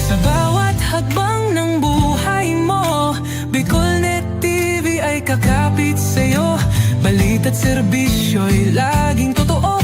Sa bawat hakbang ng buhay, malapit sa'yo. Balita't serbisyo'y laging totoo.